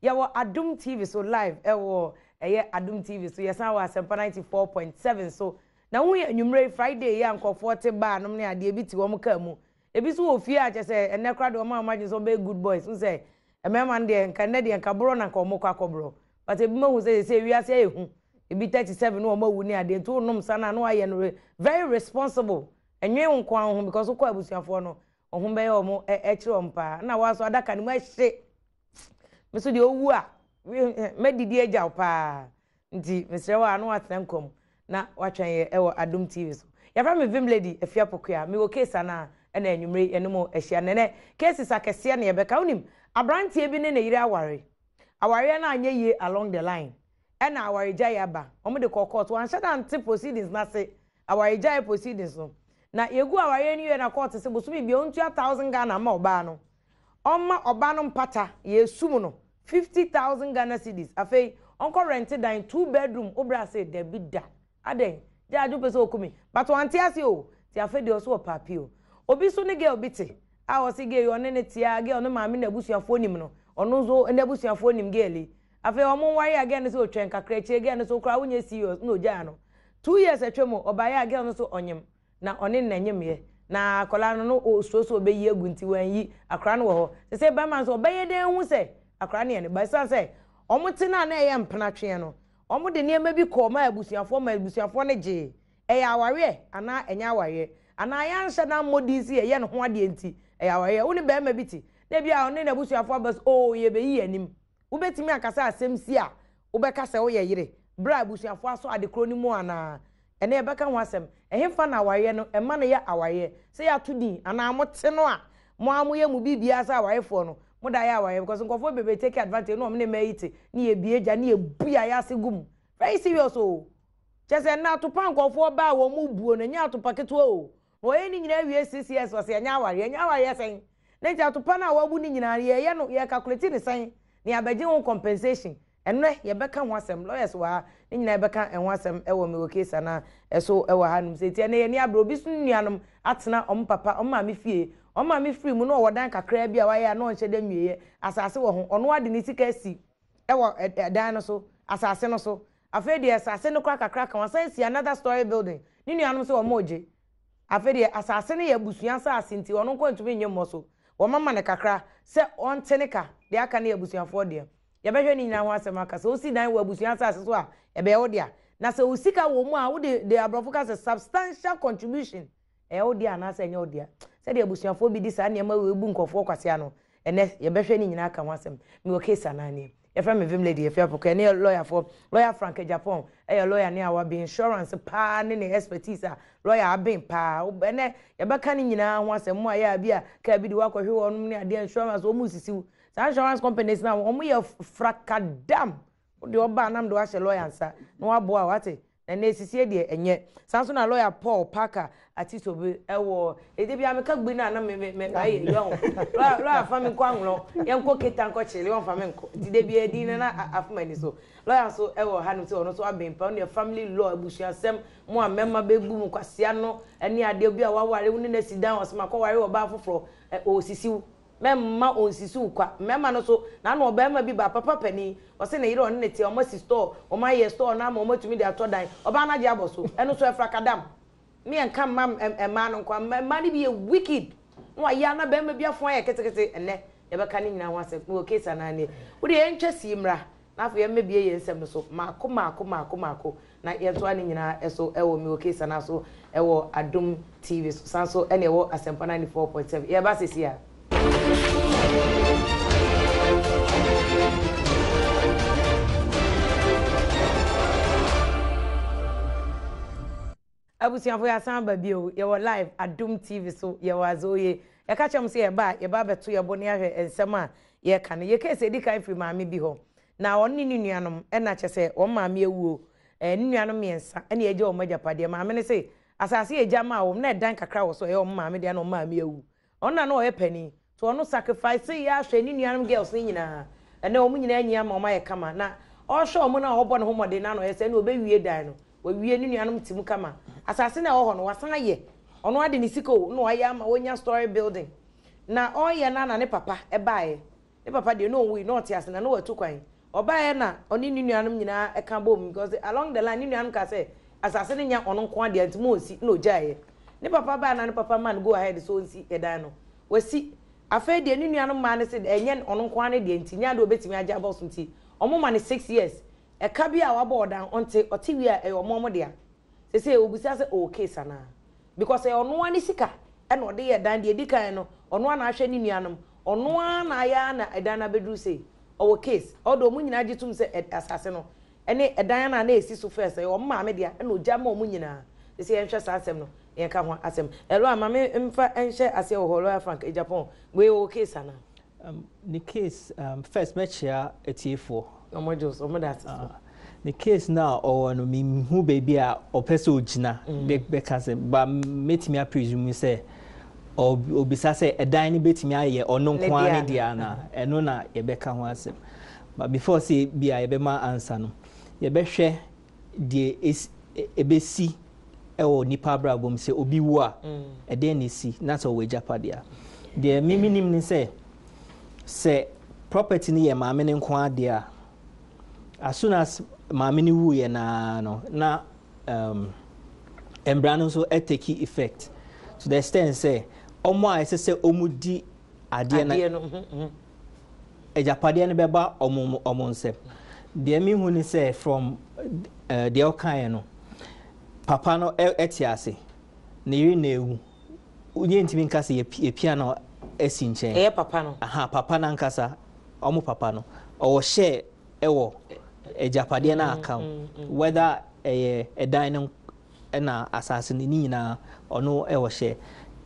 Yɛwɔ Adom TV so live ɛwɔ ɛyɛ Adom TV so. Yɛsan wɔ Asɛmpa 94.7 so. Na wohu yɛ anwummerɛ yi Friday yi a nkurɔfoɔ te baa nom ne adeɛ bi te wɔn kaa mu. Ebi nso wɔ fie a kyerɛ sɛ ɛnnɛ koraa deɛ wɔn a wɔn adwene sɛ wɔbɛyɛ good boys. Wohu sɛ mmarima no deɛ nka nnɛ deɛ nka borɔ na nka wɔkɔ akɔborɔ. But ebinom ahu sɛ seesei wiase ayɛ hu. Ebi 37 na wɔn awu ne adeɛ nti wonom nsa no a na woayɛ no very responsible. Ɛnwen wo nko ara wo ho because wokɔ abusuafoɔ no wɔn ho bɛyɛ wɔn ɛkyerɛ wɔn paa. Ɛna woa nso adaka no mu ɛhye. Me nso deɛ owu a mɛdidi agya wo paa. Nti mesrɛ wo a na woatena nkwa mu na woatwɛn yɛ ɛwɔ Adom TV so. Yɛfrɛ me Vim Lady Afia Pokuaa. Mewɔ case anaa ɛna anwummere yi yɛne mo ahyia. Nnɛ nɛ cases akɛseɛ na yɛbɛka. Wonim abranteɛ bi ne ne yere aware. Awareɛ no anyɛ yie along the line. Ɛna awaregyaeɛ aba. Wɔn de kɔɔ court. Wanhyɛ da ante proceedings no ase. Awaregyaeɛ proceedings no. Na yɛgu awareɛ no wie na court se bosome biara ɔntua thousand Ghana mma ɔbaa no. Ɔmma ɔba no mpata, yɛresum no 50,000 Ghana cedis, afei ɔnkɔ rɛnte dan two bedroom, wo bra se dabi da, adɛn, judge wopɛ sɛ oku me, but wante ase o, nti afei deɛ ɔse ɔpɛ appeal. Obi nso ne girl bi te a ɔse girl yi ɔne no te a, girl no maame n'abusuafoɔ nim no, ɔno nso n'abusuafoɔ nim girl yi, afei ɔmo nware a girl no se otwɛn kakra akyire girl no se wo koraa wonyɛ serious na ogyaa no, 2 years atwam ɔbaeɛ a girl no se ɔnyem, na ɔne no na nyemyɛ na akwadaa no no osuro sɛ ɔbɛyi agu nti wanyi akwadaa no wɔ hɔ sɛ sɛ bɛrima nso ɔbɛyɛ dɛn hu sɛ akwadaa no yɛ ne ba ɛsiane sɛ wɔn te no a na ɛyɛ mpenatweɛ no wɔn de nneɛma bi kɔɔ ma abusuafoɔ ma abusuafoɔ no gyee ɛyɛ awareɛ anaa ɛnyɛ awareɛ anaa yɛanhyɛ na mmɔ din sɛ yɛyɛ ne ho adeɛ nti ɛyɛ awareɛ wo ne bɛrima bi te na ebi a ɔne n'abusuafoɔ aba sɛ oo yɛbɛyi yɛn anim wobɛtumi akasa asɛm si a wobɛka sɛ woyɛ yere berɛ a abusuafoɔ asɔ ade korɔ no mu anaa ɛnɛ yɛbɛka ho asɛm ɛhefa na awareɛ no ɛma no yɛ awareɛ sɛ yɛato din anaa mote no a mo a moyɛ mo biribiara sɛ awarefoɔ no moda yɛ awareɛ because nkurɔfoɔ bebree take advantage na wɔn ne mmaa yi te ne yɛbie gya ne yɛbu yɛ ayɛ ase gu mu very serious o kyɛ sɛ nna atopa nkurɔfoɔ baa wɔn mu buo no ɛnyɛ atopa ketewa o na wɔyɛ ne nyinaa wie 6 years wɔsɛ ɛnyɛ awareɛ ɛnyɛ awareɛ sɛn na nti atopa no a wɔabu ne nyinaa yɛyɛ no yɛ calculate ne sɛn na yɛabɛgye ho compensation ɛnɛ yɛbɛka ho asɛm lawyers wɔ ha ne nyinaa yɛbɛka ɛho asɛm ɛwɔ mewɔ case anaa ɛso ɛwɔ ha nom sɛ nti ɛnɛ yɛni abere obi so nuanom atena ɔmo papa ɔmo maame fie ɔmo maame firi mu na ɔwɔ dan kakraa bi a wayɛ a na ɔnhyɛ dɛ nwieɛ asase wɔ ho ɔno ade ne sika asi ɛwɔ ɛdan no so asase no so afei deɛ asase no kora kakra ka wasan si another story building ne nuanom sɛ wɔn regye afei deɛ asase no yɛ abusua asase nti ɔno nko ntumi nye mmɔ so wɔn ama ne kakra sɛ ɔnte ne ka deɛ aka no yɛ abusuafoɔ deɛ yɛbɛhwɛ ne nyinaa ho asɛm aka sɛ osi dan wɔ abusua asase so a ɛbɛyɛ wo dea na sɛ o sika wɔ mu a wode de aborɔfo ka sɛ substantial contribution ɛyɛ wo dea anaasɛ ɛnyɛ wo dea sɛdeɛ abusuafoɔ bi di saa nneɛma wei bu nkɔfoɔ kwasea no ɛnɛ yɛbɛhwɛ ne nyinaa ka ho asɛm mewɔ case anaa nie yɛfrɛ me Vim Lady Afia Pokuaa ɛne lawyer lawyer Frank Agyapong ɛyɛ lawyer ne a wabe insurance paa ne ne expertise a lawyer aben paa ɛnɛ yɛbɛka ne nyinaa ho asɛm mu a yɛ a bi a kaa bi de wakɔhwe wɔnom ne adeɛ insurance wɔn mu sisiw saa insurance companies na wɔn yɛ frakadam wode ɔbaa nam de wahyɛ lawyer nsa na waboa wate na na esisie deɛ ɛnyɛ saa nso na lawyer Paul Parker Atisobe ɛwɔ ede bi a meka gbi na na me me me ayɛ yi ɔho lawyer lawyer fa mi nkɔ anwulɔ yɛn nkɔ keta nkɔ kyele wɔn fa mi nkɔ nti de bi edi na na afoma ni so lawyer nso ɛwɔ ha no sɛ ɔno nso abɛn pa ɔno yɛ family law abusuasɛm mo a mmarima bɛbu mu kwasia no ɛne adeɛ bi a waware wo ne na si dan ɔsoma kɔ ware ɔbaa foforɔ ɛ ɔsisiw mɛmma ɔnsisiw kwa mmarima no so n'ano ɔbarima bi ba papa panin ɔsɛ ne yere ɔne ne te ɔmo asi store ɔmo ayɛ store na ama ɔmo atumi de atɔ dan ɔbaa no agye abɔ so ɛno so ɛfra kadam me yɛn ka mma mmaa no nkwa mmaa no bi yɛ wicked na wayɛ ana barima bi afo ayɛ ketekete ɛnɛ yɛbɛka ne nyinaa ho asɛm mewɔ case anaa nie wode yɛntwa sie mmra na afei yɛmmɛbie yɛn nsɛm no so maako maako maako maako na yɛntoa ne nyinaa ɛso ɛwɔ mewɔ case anaa so ɛwɔ Adom TV so san so ɛne ɛwɔ Asɛmpa 94.7 yɛba sesi a. Abusuafo yɛasan ba bio yɛwɔ live Adom TV so yɛwɔ adze yɛka kyerɛ m sɛ yɛba a yɛba abɛto yɛbo ne ahwɛ nsɛm a yɛka no yɛka sɛ ɛdi kan firi maame bi hɔ na ɔno ne ne nuanom ɛna kyɛ sɛ wɔn maame awuo ɛɛ ne nuanom mmiɛnsa ɛna yɛgye wɔn agyapadeɛ maame no sɛ asase yɛ gya maa wɔn na ɛdan kakra wɔ so ɛyɛ wɔn maame deɛ na wɔn maame awu ɔno na na ɔyɛ panin so ɔno sacrifice yɛ ahwɛ ne nuanom girls ne nyinaa ɛnɛ wɔn nyinaa nyi ama wɔn ayɛ kama na ɔrehwɛ wɔn na ɔbɔ ne ho mmɔden na ɔyɛ sɛ ɛna ɔbɛwie dan no wawie ne nuanom te mu kama asase na ɛwɔ hɔ no wasan ayɛ ɔno ade ne sika o na wayɛ ama wɔnya story building na ɔreyɛ na na ne papa ɛbaeɛ. Ne papa deɛ na ɔnwui, na ɔte ase na na watu kwan. Ɔbaeɛ na ɔne ne nuanom nyinaa ɛka bom because along the line ne nuanom kaa sɛ asase no nyɛ ɔno nko ara dea nti ma ɔnsi, na ɔgyaeɛ. Ne papa baeɛ na ne papa maa no go ahead sɛ ɔnsi ɛdan no. Wasi. Afei deɛ ne nuanom mmaa no se ɛnyɛ ɔno nko ara ne dea nti nyɛ adeɛ a ɔbɛtumi agye abɔ so nti wɔma no 6 years. Ɛka bi a wabɔ ɔdan ɔnte, ɔte wie a ɛyɛ ɔmo ɔmo dea. Sesei obisa sɛ ɔwɔ case anaa? Because ɛyɛ ɔno ara ne sika ɛna ɔde yɛ dan deɛ edi kan no, ɔno ara na ahwɛ ne nuanom, ɔno ara na ayɛ ara na ɛdan no abɛduru sei. Ɔwɔ case. Although ɔmo nyinaa gye tom sɛ ɛ asase no ɛne ɛdan no a na esi so first ɛyɛ ɔmo maame dea ɛna ogya ma ɔmo nyinaa. Sesei yɛnhwɛ saa asɛm no na yɛnka ho asɛm. Lawyer, ma me mfa nhyɛ aseɛ wɔ hɔ. Lawyer Frank Agyapong, wei ɔwɔ case anaa? Ne case, first mɛkyea atiefoɔ. Ɔmo gye so, ɔmo da ase so. Ne case no a ɔwɔ no, menhu baabi a ɔpɛ sɛ ɔgyina bɛka sɛ ba mɛtumi apresume sɛ obisa sɛ ɛdan no bɛtumi ayɛ ɔno nko ara ne deɛ anaa. Ɛno na yɛbɛka ho asɛm. But before sɛ bi a yɛbɛma answer no, yɛbɛhwɛ deɛ ɛbɛsi ɛwɔ nipa abrabɔ mu sɛ obi wu a, ɛdeɛn na ɛsi na sɛ ɔwɔ agyapadeɛ a. Deɛ mimi nim ne sɛ property no yɛ maame no nko ara deɛ a, as soon as maame no wuiɛ naa no na mbra no nso take effect to the extent sɛ ɔmo a ɛsɛ sɛ ɔmo di adeɛ no agyapadeɛ no bɛba ɔmo nsam. Deɛ mihu ne sɛ from deɛ ɔkaeɛ no, papa no ɛte ase, ne yere na ewu, yɛntumi nka sɛ yɛpia no asi nkyɛn. Ɛyɛ papa no. Aha, papa no ankasa, ɔmo papa no ɔwɔ hyɛ ɛwɔ agyapadeɛ no aka ho, whether ɛyɛ ɛdan no ɛna asase no ne nyinaa, ɔno ɛwɔ hyɛ.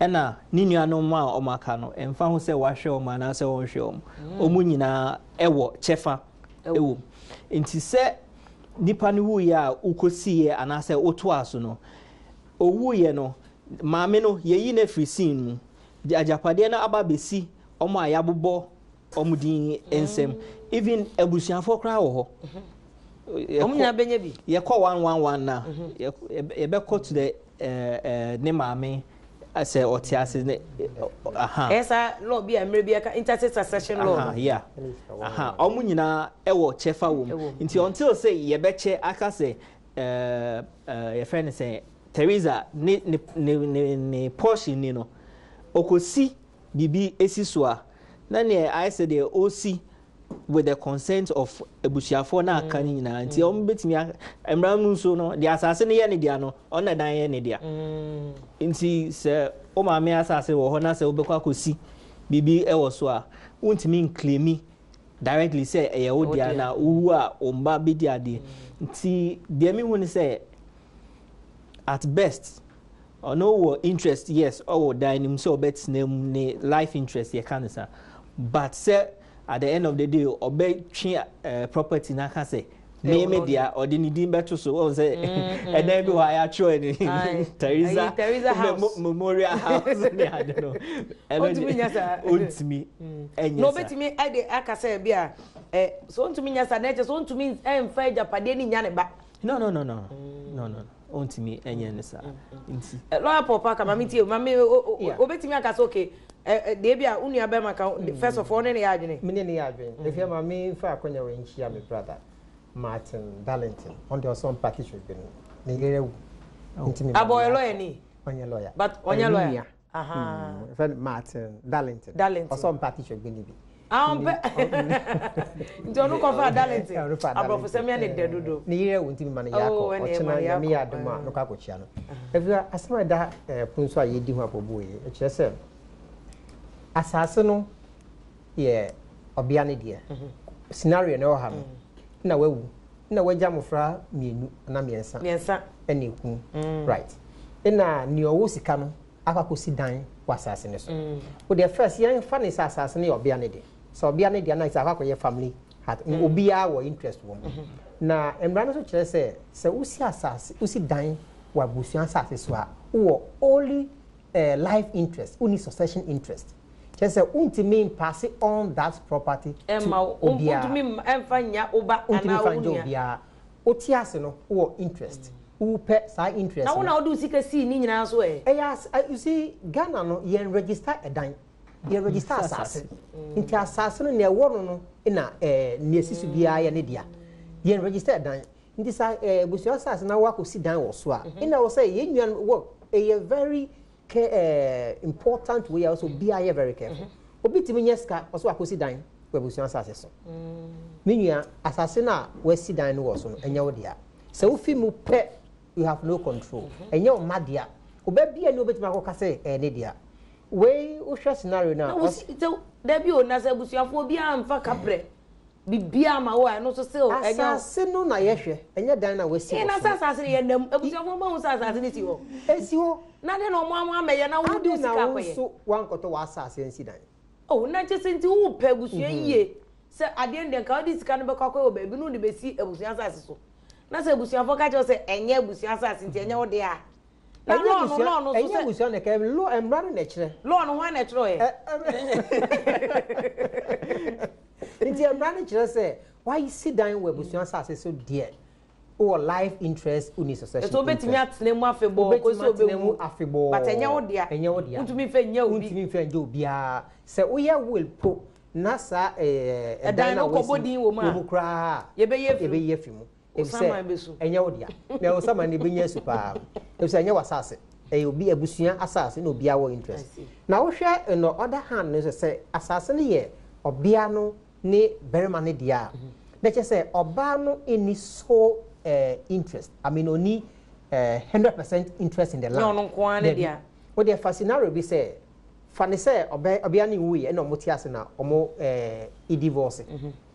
Ɛna ne nuanom a ɔmo aka no, ɛmfa ho sɛ wahwɛ ɔmo anaasɛ ɔnhwɛ ɔmo, ɔmo nyinaa ɛwɔ kyɛfa ɛwɔ mu. Nti sɛ nipa no wuyɛ a wokɔsiiɛ anaasɛ wotoa so no, owuyɛ no, maame no yɛyi no afiri scene mu, agyapadeɛ no aba abɛsi ɔmo a yɛabobɔ ɔmo din nsɛm. Even abusuafoɔ koraa wɔ hɔ. Ɔmo nyinaa bɛnya bi. Yɛkɔ 111 na yɛbɛkɔ to the ne maame sɛ ɔte ase ne aha. Ɛyɛ saa law bi a mmerɛ bi ɛka intestate succession law no. Yeah, aha, ɔmo nyinaa ɛwɔ kyɛfa wɔ mu. Nti until sɛ yɛbɛkyɛ aka sɛ yɛfrɛ no sɛ Teresa ne portion ni no, ɔkɔsi biribi esi so a, na neɛ ayɛ sɛ deɛ ɔsi with the consent of abusuafoɔ na aka no nyinaa. Nti wɔn bɛtumi mmara mu nso no deɛ, asase no yɛ ne dea no, ɔno na dan yɛ ne dea. Nti sɛ wo maame asase wɔ hɔ na sɛ wobɛkɔ akɔsi biribi wɔ so a, wontumi nclaim directly sɛ ɛyɛ wo dea na wowu a wo mma bɛdi adeɛ. Nti deɛ mehu ne sɛ at best ɔno wɔ interest, yes, ɔwɔ dan no mu sɛ ɔbɛtena mu, ne life interest yɛka no sa. But sɛ at the end of the day ɔbɛtwe property n'aka sɛ me deɛ, ɔde ne din bɛto so, wɔn sɛ ɛdan bi hɔ a yɛatwerɛ ne Teresa Teresa House. Memorial House ne ade no, ɛno Ɔntumi nyɛ saa. Ɔntumi ɛnyɛ na saa. Ɔbɛtumi ɛde aka sɛ bi a ɛ so ɔntumi nyɛ saa na ɛkyɛ sɛ ɔntumi ɛnfa agyapadeɛ ne nya ne ba. No, ɔntumi ɛnyɛ ne saa nti. Lawyer Paul Parker, maame tie o, maame o. Obetumi aka sɛ okay, ɛ ɛ deɛ bi a wo nua bɛrima ka, first of all, ne yɛ adwene. Me ne yɛ adwene. Efia, ma me nfa akɔnya wɔ nhyia me brother Martin Darlington. Ɔno deɛ ɔsɔ mpaki hwɛ bi no. Ne yere awu. Nti me abɔ ɔyɛ lawyer ni. Ɔnyɛ lawyer. But ɔnyɛ Ɔyɛ me lawyer. nua. Fɛn Martin Darlington. Darlington. Ɔsɔ mpaki hwɛ bi ni bi. Ah, ɔmpɛ nti ɔno kɔfa Darlington. Ɔno fa Aborɔfo sɛm yɛ ne dɛ dodo. Ne yere awu nti mi ma no yɛ Oh, akɔ. ɛne Ɔkyena ma no yɛ Nyame yɛ akɔ. adom a mɛkɔ akɔkyia no. Efia, asɛm a ɛda pon so a yɛdi ho akɔbu yi, ɛkyerɛ sɛ asase no yɛ ɔbea no deɛ. Scenario na ɛwɔ ha no, na wawu na wagya mmɔfra mmienu anaa mmiɛnsa. Mmiɛnsa. Ɛna eku, right, ɛna nea ɔwɔ sika no akɔ akɔsi dan wɔ asase no so. O deɛ, first yɛnfa ne sɛ asase no yɛ ɔbea no deɛ. Sɛ ɔbea no deɛ na sɛ akɔ akɔyɛ family hut, obiara wɔ interest wɔ mu. Na mmara no nso kyerɛ sɛ wosi asase, wosi dan wɔ abusua asase so a, wowɔ only life interest, wonni succession interest. Kyerɛ sɛ wontumi pass on that property to ɛma obiara. Wontumi ɛmfa nya wo ba Wontumi anaa fa wo ngye nua. Obiara wote ase no wowɔ interest, wopɛ saa interest Na wo no. na wode wo sika sii ne nyinaa so ɛ. Ɛyɛ as you see, Ghana no yɛn register ɛdan. Yɛ register asase. Nti asase no nea ɛwɔ no no na ɛɛ nea esi so biara yɛ ne dea. Yɛn register dan. Nti sa ɛɛ abusua asase na wakɔsi dan wɔ so a, ɛna wɔ sɛ yɛn nua wɔ ɛyɛ very care important way a wɔ sɛ obiara yɛ very careful. Obi tumi nyɛ sika ɔsɛ wakɔsi dan wɔ abusua asase so. Me nua, asase no a wasi dan no wɔ so no, ɛnyɛ wo dea. Sɛ wofi mu pɛ, you have no control. Ɛnyɛ wo mma dea. Ɔba bi a ne wobɛtumi akɔka sɛ ɛyɛ ne dea. Wei wohwɛ scenario no a. Na wosi sɛ dabi o, na sɛ abusuafoɔ biara mfa kaprɛ biribiara ma wo a, ɛno nso still ɛnyɛ wo. Asase no na yɛhwɛ, ɛnyɛ dan no a wasi wɔ na so sɛ asase no yɛ nam, abusuafoɔ bɛhu sɛ asase no si hɔ. Ɛsi hɔ. Na adɛn na wɔn ammɛyɛ na wode wo Adɛn sika na wo akɔyɛ? nso woankɔtɔ w'asase ansi dan? Oh, na kyerɛ sɛ nti wopɛ abusua yie sɛ adeɛ no deɛ nka wode sika no bɛkɔ akɔyɛ wɔ baabi na wode bɛsi abusua asase so. Na sɛ abusuafoɔ ka kyerɛ wo sɛ ɛnyɛ abusua asase nti ɛnyɛ wo dea a, na Ɛnyɛ law no, abusua, law no nso ɛnyɛ sɛ. abusua na ɛka, law, mmara no na ɛkyerɛ. Law no hwan na ɛtwerɛeɛ? Nti mmara no kyerɛ sɛ woasi dan wɔ abusua asase so deɛ, wowɔ life interest, wonni succession Ɛsɛ wobɛtumi interest. atena mu afebɔɔ kɔsi Wobɛtumi sɛ atena mu wobɛwu. afebɔɔ. But ɛnyɛ wo dea. Ɛnyɛ wo dea. Wontumi mfa nnya obi. Wontumi mfa nnya obiara. Sɛ woyɛ will po na saa ɛɛ Ɛdan ɛdan no no a wokɔbɔ woasi din wɔ mu wɔ a, mu koraa a, yɛbɛyi afiri mu. yɛbɛyi afiri mu. Wo Efisɛ saman bɛsu. ɛnyɛ wo dea. Na wo saman no ɛbɛnya asu paa. Efisɛ ɛnyɛ w'asase. Ɛyɛ obi abusua asase na obiara wɔ I interest. see. Na wohwɛ on the other hand no nso sɛ asase no yɛ ɔbea no ne barima no dea a, na kyerɛ sɛ ɔbaa no nni sole eh, interest. I mean ɔnni eh, 100% interest in the Nyɛ land. ɔno nko ara ne Dabi. dea. Wo deɛ fa scenario bi sɛ fa ne sɛ ɔbɛ ɔbea no nwuiɛ ɛna ɔmo te ase na ɔmo eh, divorce.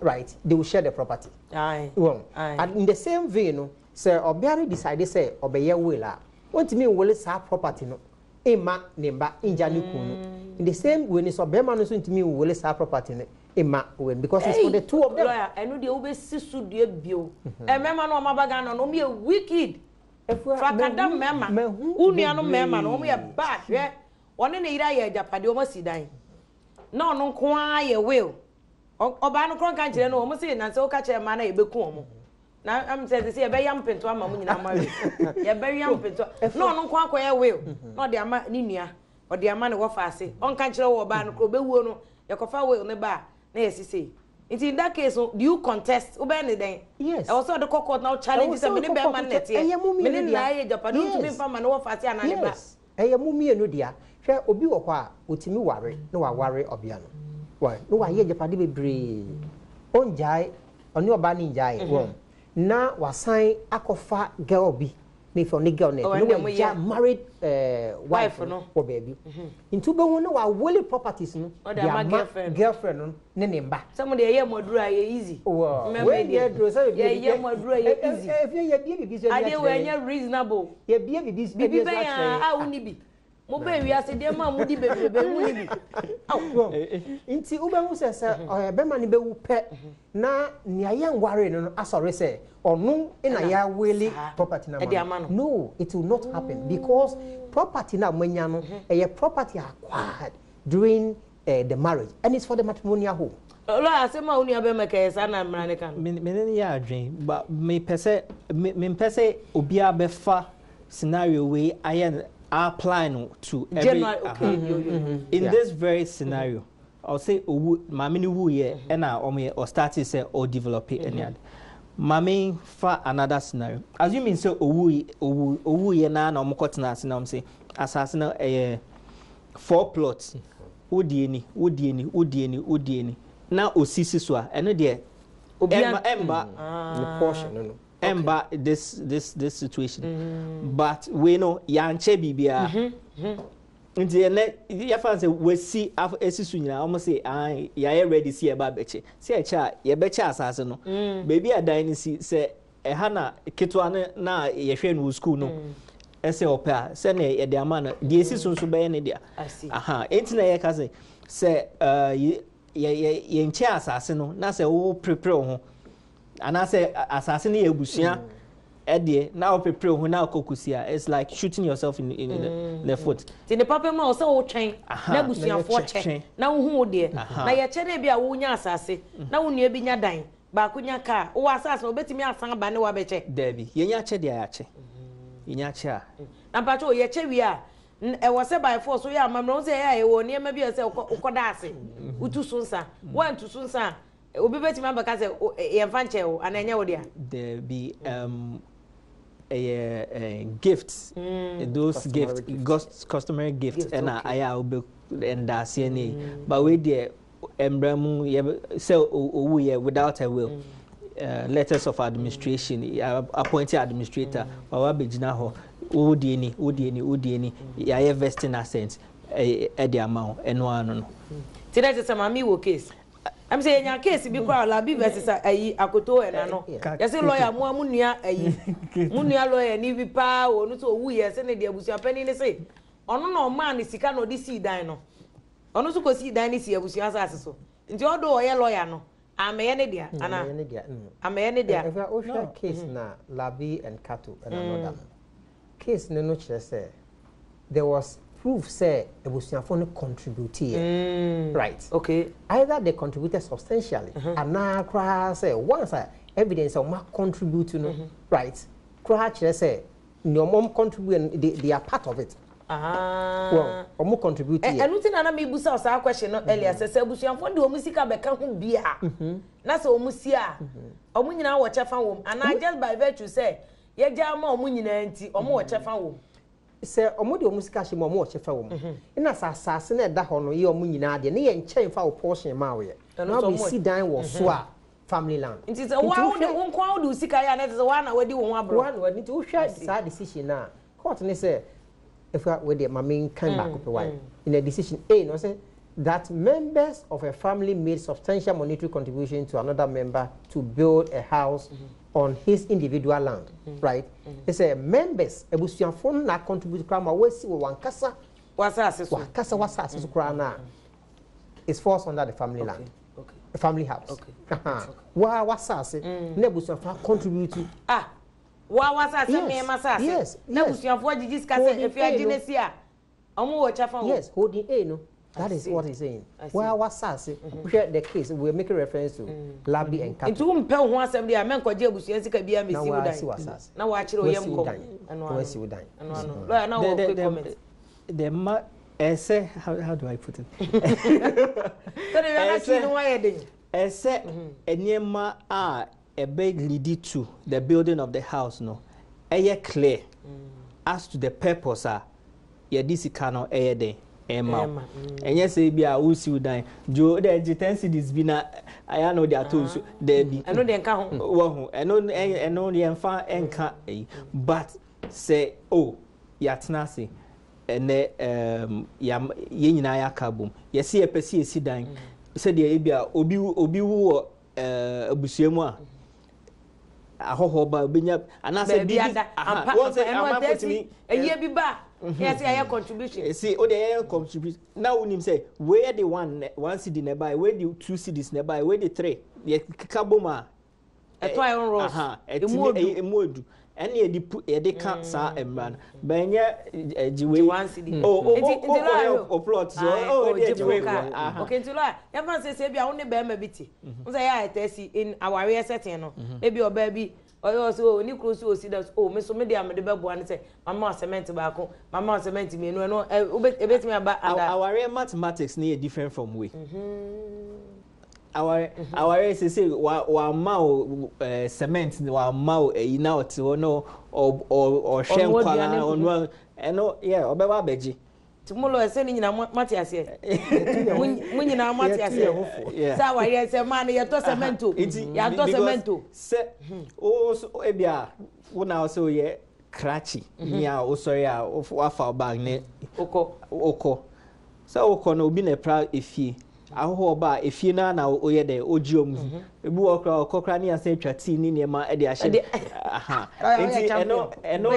Right? They will share the property. Aye. Wɔn. Aye. And in the same vein no, sɛ ɔbea no decide sɛ ɔbɛyɛ will a, ɔntumi nwele saa property no mma ne mba ngya ne kun no. In the same way no sɛ ɔbɛrima no nso ntumi nwele saa property no mma wɔn because it's for the two of them. Lawyer, ɛno deɛ wobɛsi so dua bio. Mmarima no a wɔaba Ghana no, wɔyɛ wicked. Efua, Frakada mahu mmarima. mahu Wo nuanom mmarima no, wɔyɛ bebree. bad. Hwɛ, ɔne ne yere ayɛ agyapadeɛ, wɔasi dan. Na ɔno nko ara yɛ will. Ɔbaa no korɔ nka nkyerɛ no, wɔn se na sɛ woka kyerɛ mmaa no a yɛbɛku wɔn. Na am sɛ sɛ yɛbɛyam mpento ama mo nyinaa mo awe. Yɛbɛyam mpento. Na ɔno nko akɔyɛ will. Na ɔde ama ne nua. Ɔde ama ne wɔfa ase. Ɔnka nkyerɛ wɔ ɔbaa no korɔ ɔbɛwuo no, yɛkɔfa will ne ba a, na yɛsi sei. Nti in that case no, do you contest? Wobɛyɛ ne dɛn? Yes. Ɛwɔ sɛ ɔde kɔ court na wo challenge Ɛwɔ sɛ sɛ me ne wokɔ bɛrima court no na kyɛ- ɛyɛ mo ɛteɛ. Me ne mmienu nna dea. ayɛ agyapadeɛ, wontumi Yes. mfa ma ne wɔfa ase anaa ne ba. Yes. Ɛyɛ mo mmienu dea. Hwɛ obi wɔ hɔ a otumi ware na waware ɔbea no. Why? Na wayɛ agyapade bebree. Ɔngyae, ɔne ɔbaa no ngyae. Wɔn. Na wasan akɔfa girl bi. Ne fɛ ɔne girl no Oh, ɛte. ɛnna Na mo wagya yɛ. married wife Wife no no. wɔ baabi. Nti wobɛhu na wawele properties no Ɔde de ama ama girlfriend. girlfriend no ne ne mba. Sɛ mo deɛ yɛyɛ mo aduro a ɛyɛ easy. Wɔ Mmarima wei deɛ, deɛ duro sɛ yɛyɛ mo aduro a ɛyɛ easy. Efie yɛbie bibi so Adeɛ wɔ akyerɛ yɛn. ɛnyɛ reasonable. Yɛbie bibi so Bibi so bɛn akyerɛ a a wonni bi. Mo bɛ wiase deɛ ma mo di bebrebe mo ni bi. Aw. Wɔn. Nti wobɛhu sɛ sɛ ɔyɛ bɛrima no bɛwu pɛ na nea yɛnware no no asɔre sɛ ɔno na Ɛna yɛawele saa. property no Ɛde ama no. No, it will not happen because property na moanya no ɛyɛ property acquired during the marriage and it's for the matrimonial home. Lawyer, asɛm a wo nua bɛrima ka yɛ saa na mmara ne ka no. Me ne no yɛ adwene but mepɛ sɛ me mempɛ sɛ obiara bɛfa scenario wei ayɛ no apply no to every General, okay, yo, yo, yo. In this very scenario, ɔsɛ owu maame no wuyɛ ɛna ɔmo yɛ ɔstart sɛ ɔdevelop ɛne ade. Maame fa another scenario, assuming sɛ owu owu owuyɛ naa na ɔmo kɔ tena ase na ɔmo sɛ asase no ɛyɛ four plots, wodie ni, wodie ni, wodie ni, wodie ni, na osisi so a, ɛno deɛ Obiara- ɛmba ɛmba Ne portion no. ɛmba this situation, but wei no yankyɛ biribiara nti ɛnɛ yɛfa sɛ wasi esi so nyinaa, wɔn sɛ ayi yɛayɛ ready si yɛba abɛkyɛ si ɛkyɛ a yɛbɛkyɛ asase no beebi a dan no si sɛ ɛha na ketewa no na yɛhwɛ no wɔ school no ɛsɛ ɔpɛ a sɛnea yɛde ama no deɛ esi so nso bɛyɛ ne dea. I see. Aha, enti na yɛka sɛ sɛ ɛɛ yɛ yɛ yɛnkyɛ asase no na sɛ wo prepare wo ho anaasɛ asase no yɛ abusua ɛdeɛ na wo prepare wo ho na akɔ kusi a, it's like shooting yourself in the foot. Nti ne papa mu a ɔsɛ wotwɛn na abusuafoɔ Na kyɛ yɛkyɛ. Na wohu wo deɛ na yɛkyɛ no bi a wonya asase na wo nua bi nya dan baako nya kaa wowɔ asase no wobɛtumi asan aba ne wabɛkyɛ? Daabi, yɛnya akyɛ deɛ yɛakyɛ, yɛnya akyɛ a. Na mpakyɛ o, yɛkyɛ wie a Ɛwɔ sɛ by force woyɛ amammerɛ, wo sɛ ɛyɛ a yɛwɔ nneɛma bi a ɛsɛ sɛ wokɔda ase, wotu so nsa. Woantu so nsa a, obi bɛtumi abɛka sɛ yɛmfa nkyɛ wo anaa ɛnyɛ wo dea? Daabi, ɛyɛ gift, those gift, customary gift ɛna ayɛ a wobɛ ndaaseɛ ne. But wei deɛ mmara mu yɛ sɛ owu yɛ without a will. Letters of administration, appointed administrator, wawa bɛgyina hɔ, wo deɛ ni, wo deɛ ni, wo deɛ ni, yɛayɛ vesting assent ɛde ama wo, ɛno ano no. Nti na kyerɛ sɛ maame wɔ case. Sɛ yɛnya case bi koraa, Labi versus ayi Akoto ɛna no. Yɛsɛ lawyer mo a mo nua ayi. Mo nua lawyer ni bi paa wɔ no sɛ owu yɛ sɛ ne deɛ abusuapanin ne se ɔno na ɔmaa ne sika na ɔde sii dan no. Ɔno nso kɔsii dan no sii abusua asase so. Nti ɔdo ɔyɛ lawyer no, amɛyɛ ne dea ana? Amɛyɛ ne dea. Amɛyɛ ne dea. Ɛfɛ wohwɛ case na Labi and Kato ɛna no da no. Case no kyerɛ sɛ there was proof sɛ abusuafo no contribute yɛ. Right. Either they contributed substantially anaa koraa sɛ once a evidence a wɔn contribute no, right, koraa kyerɛ sɛ nea wɔn contribute no, they are part of it. Well, wɔn contribute yɛ. Ɛno ti na na mebusa saa question no earlier sɛ abusuafoɔ de wɔn sika bɛka ho bi a, na sɛ wɔn si a, wɔn nyinaa wɔ kyɛfa wɔ mu anaa just by virtue sɛ yɛgya ama wɔn nyinaa nti wɔn wɔ kyɛfa wɔ mu? Sɛ wɔn de wɔn sika hyɛ mu a, wɔn wɔ kyɛfa wɔ mu. Ɛna sɛ asase na ɛda hɔ no yɛ wɔn nyinaa deɛ ne yɛ nkyɛn fa wɔ portion maa wɔyɛ. Na wɔsi dan wɔ so a, family land. Nti sɛ wo de wo nko wo de wo sika yɛ a, na ɛsɛ sɛ woa na wadi wo ho aborɔ. Woa na wadi. Nti wohwɛ saa decision na court ne sɛ efa wei deɛ maame nkan baako pɛ wae. In a decision A no sɛ that members of a family made substantial monetary contribution to another member to build a house on his individual land, right? It's a members abusuafo no na contribute koraa ma wɔasi wɔ wankasa wasase so. Wankasa wasase so koraa na it falls under the family land. Family house. Wa wasase na abusuafo contribute. Ah, wa wasase mmarima sase. Na abusuafo agyegye sika sɛ efi agye ne si a, ɔmo wɔ kyɛfa wɔ. Yes, holding A no. That is what he's saying. Wa wasase. Hwɛ the case we are making reference to Labi and Kato. Nti wo mpɛ wo ho asɛm deɛ a, mɛnkɔgye abusua sika bi a mesi wo dan. Wasase. Na wakyerɛ oyam kɔm. Ɛno ano. Wasi wo dan. Ɛno ano. Lawyer na wɔ quick comment. The ma ɛsɛ, how do I put it? Sɛde wia na twi no wayɛ den. Ɛsɛ nneɛma a ɛbɛ lead to the building of the house no ɛyɛ clear as to the purpose a yɛde sika no ɛyɛ den ɛma wo. Ɛnyɛ sɛ bi a wosi wo dan jo de gye 10 cedis bi na ayɛ na wode ato nsu, daabi. Ɛno deɛ nka ho. Wɔho ɛno yɛmfa ɛnka ɛyi, but sɛ o yɛatena ase ɛnɛ yɛn nyinaa yɛaka bom, yɛsi yɛpɛ si yɛsi dan sɛdeɛ ebi a obi wu wɔ abusua mu a, ahɔhoɔ ba obenya anaasɛ biribi wɔn sɛ amanfo tumi ɛyie bi ba yɛ sɛ yɛyɛ contribution. Esi o de yɛyɛ contribution na wonim sɛ wei yɛ de 1 1 cedi na ɛba, wei de 2 cedis na ɛba, wei de three, yɛ keka bom a ɛtɔ iron rods. Emu odu, emu odu, ɛne yɛde pu yɛde ka saa mmara no bɛnyɛ ɛgye wei 1 cedi. O o o o o plot so o o de ɛgye wei kɔ. Ok, nti lawyer, yɛfa sɛ ebi a wo ne bɛrima bi te n sɛ yɛ a ɛtɛ si in awareɛ setting no, ebi ɔbaa bi ɔyɛ ɔsɛ o ne kuro so osi da so o me so me de a mede bɛboa ne sɛ mama wa cement baako, mama wa cement mmienu, ɛno ɛ wobɛ ebetumi aba ada? Awareɛ mathematics ne yɛ different from wei. Aware sese wa wama o cement, wama o ɛyi na ɔte hɔ na ɔ ɔ ɔhwɛ nkwalaa ɔnoa, ɛno yɛ ɔbɛba abɛgye. Nti mo lɔ ɛsɛ ne nyinaa mo mate aseɛ, mo nyinaa mo ate aseɛ sɛ awareɛ sɛ maa no yɛtɔ cement o, yɛatɔ cement o. Sɛ o so ebi a wo na ɔsɛ oyɛ krakye ni a wosɔre a wafa wo bag ne okɔ. Okɔ sɛ wokɔ no, obi na ɛpra efie, ahohoɔ ba a efie naa na oyɛ dɛ ogye ɔmo. Ebi wɔ koraa ɔkɔ koraa ne yasan atwa tii ne nneɛma ɛde ahyɛ aha. Nti ɛno no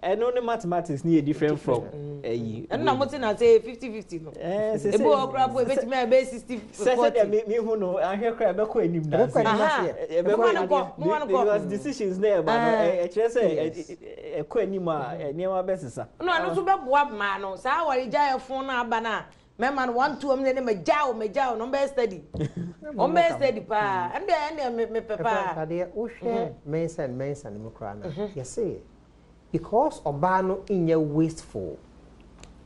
ɛno ne mathematics ne yɛ different from ɛyi. Ɛno na mo te na sɛ 50-50 no, ebi wɔ koraa po ebetumi a ɛbɛyɛ 60 40. Sɛ deɛ mi hu no ahwɛ koraa, ɛbɛkɔ anim na ɛbɛkɔ anim kɔ because decisions na ɛba no ɛkyerɛ sɛ ɛkɔ anim a nneɛma bɛsesa. No, ɛno nso bɛboa mmaa no saa awɔre gya ɛfon no aba no a, mɛma no one two ɔmo ne ma gya o, ma gya o na ɔmo bɛyɛ steady, ɔmo bɛyɛ steady paa. Ɛndeɛ mepɛ paa. Ɛfɛ wohwɛ Mensah and Mensah no mu koraa na yɛsɛ because ɔbaa no nyɛ wasteful.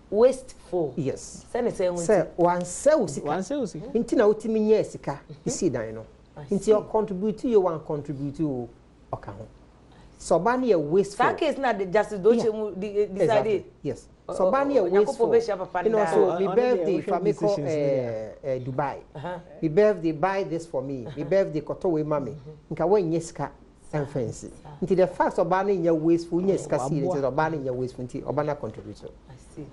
Wasteful. Yes. Sɛ ne sɛ ho nti. Sɛ wansɛ wo sika. Wansɛ wo sika. Nti na wotumi nyɛɛ sika sii dan no. Nti ɔcontribute o wancontribute o ɔka ho. Sɛ ɔbaa no yɛ wasteful. Saa case na Justice Doche mu decide. Exactly. Yes. Sɛ ɔbaa no yɛ wasteful. Ɛna ɔsɛ o me birthday fa me kɔ ɛɛ Dubai. Me birthday buy this for me. Me birthday kɔtɔ wei ma me. Nka wanyɛ sika ɛmfa nsi. Nti the fact sɛ ɔbaa no nyɛ wasteful wonya sika sii no nti sɛ ɔbaa no nyɛ wasteful nti ɔbaa no contribute.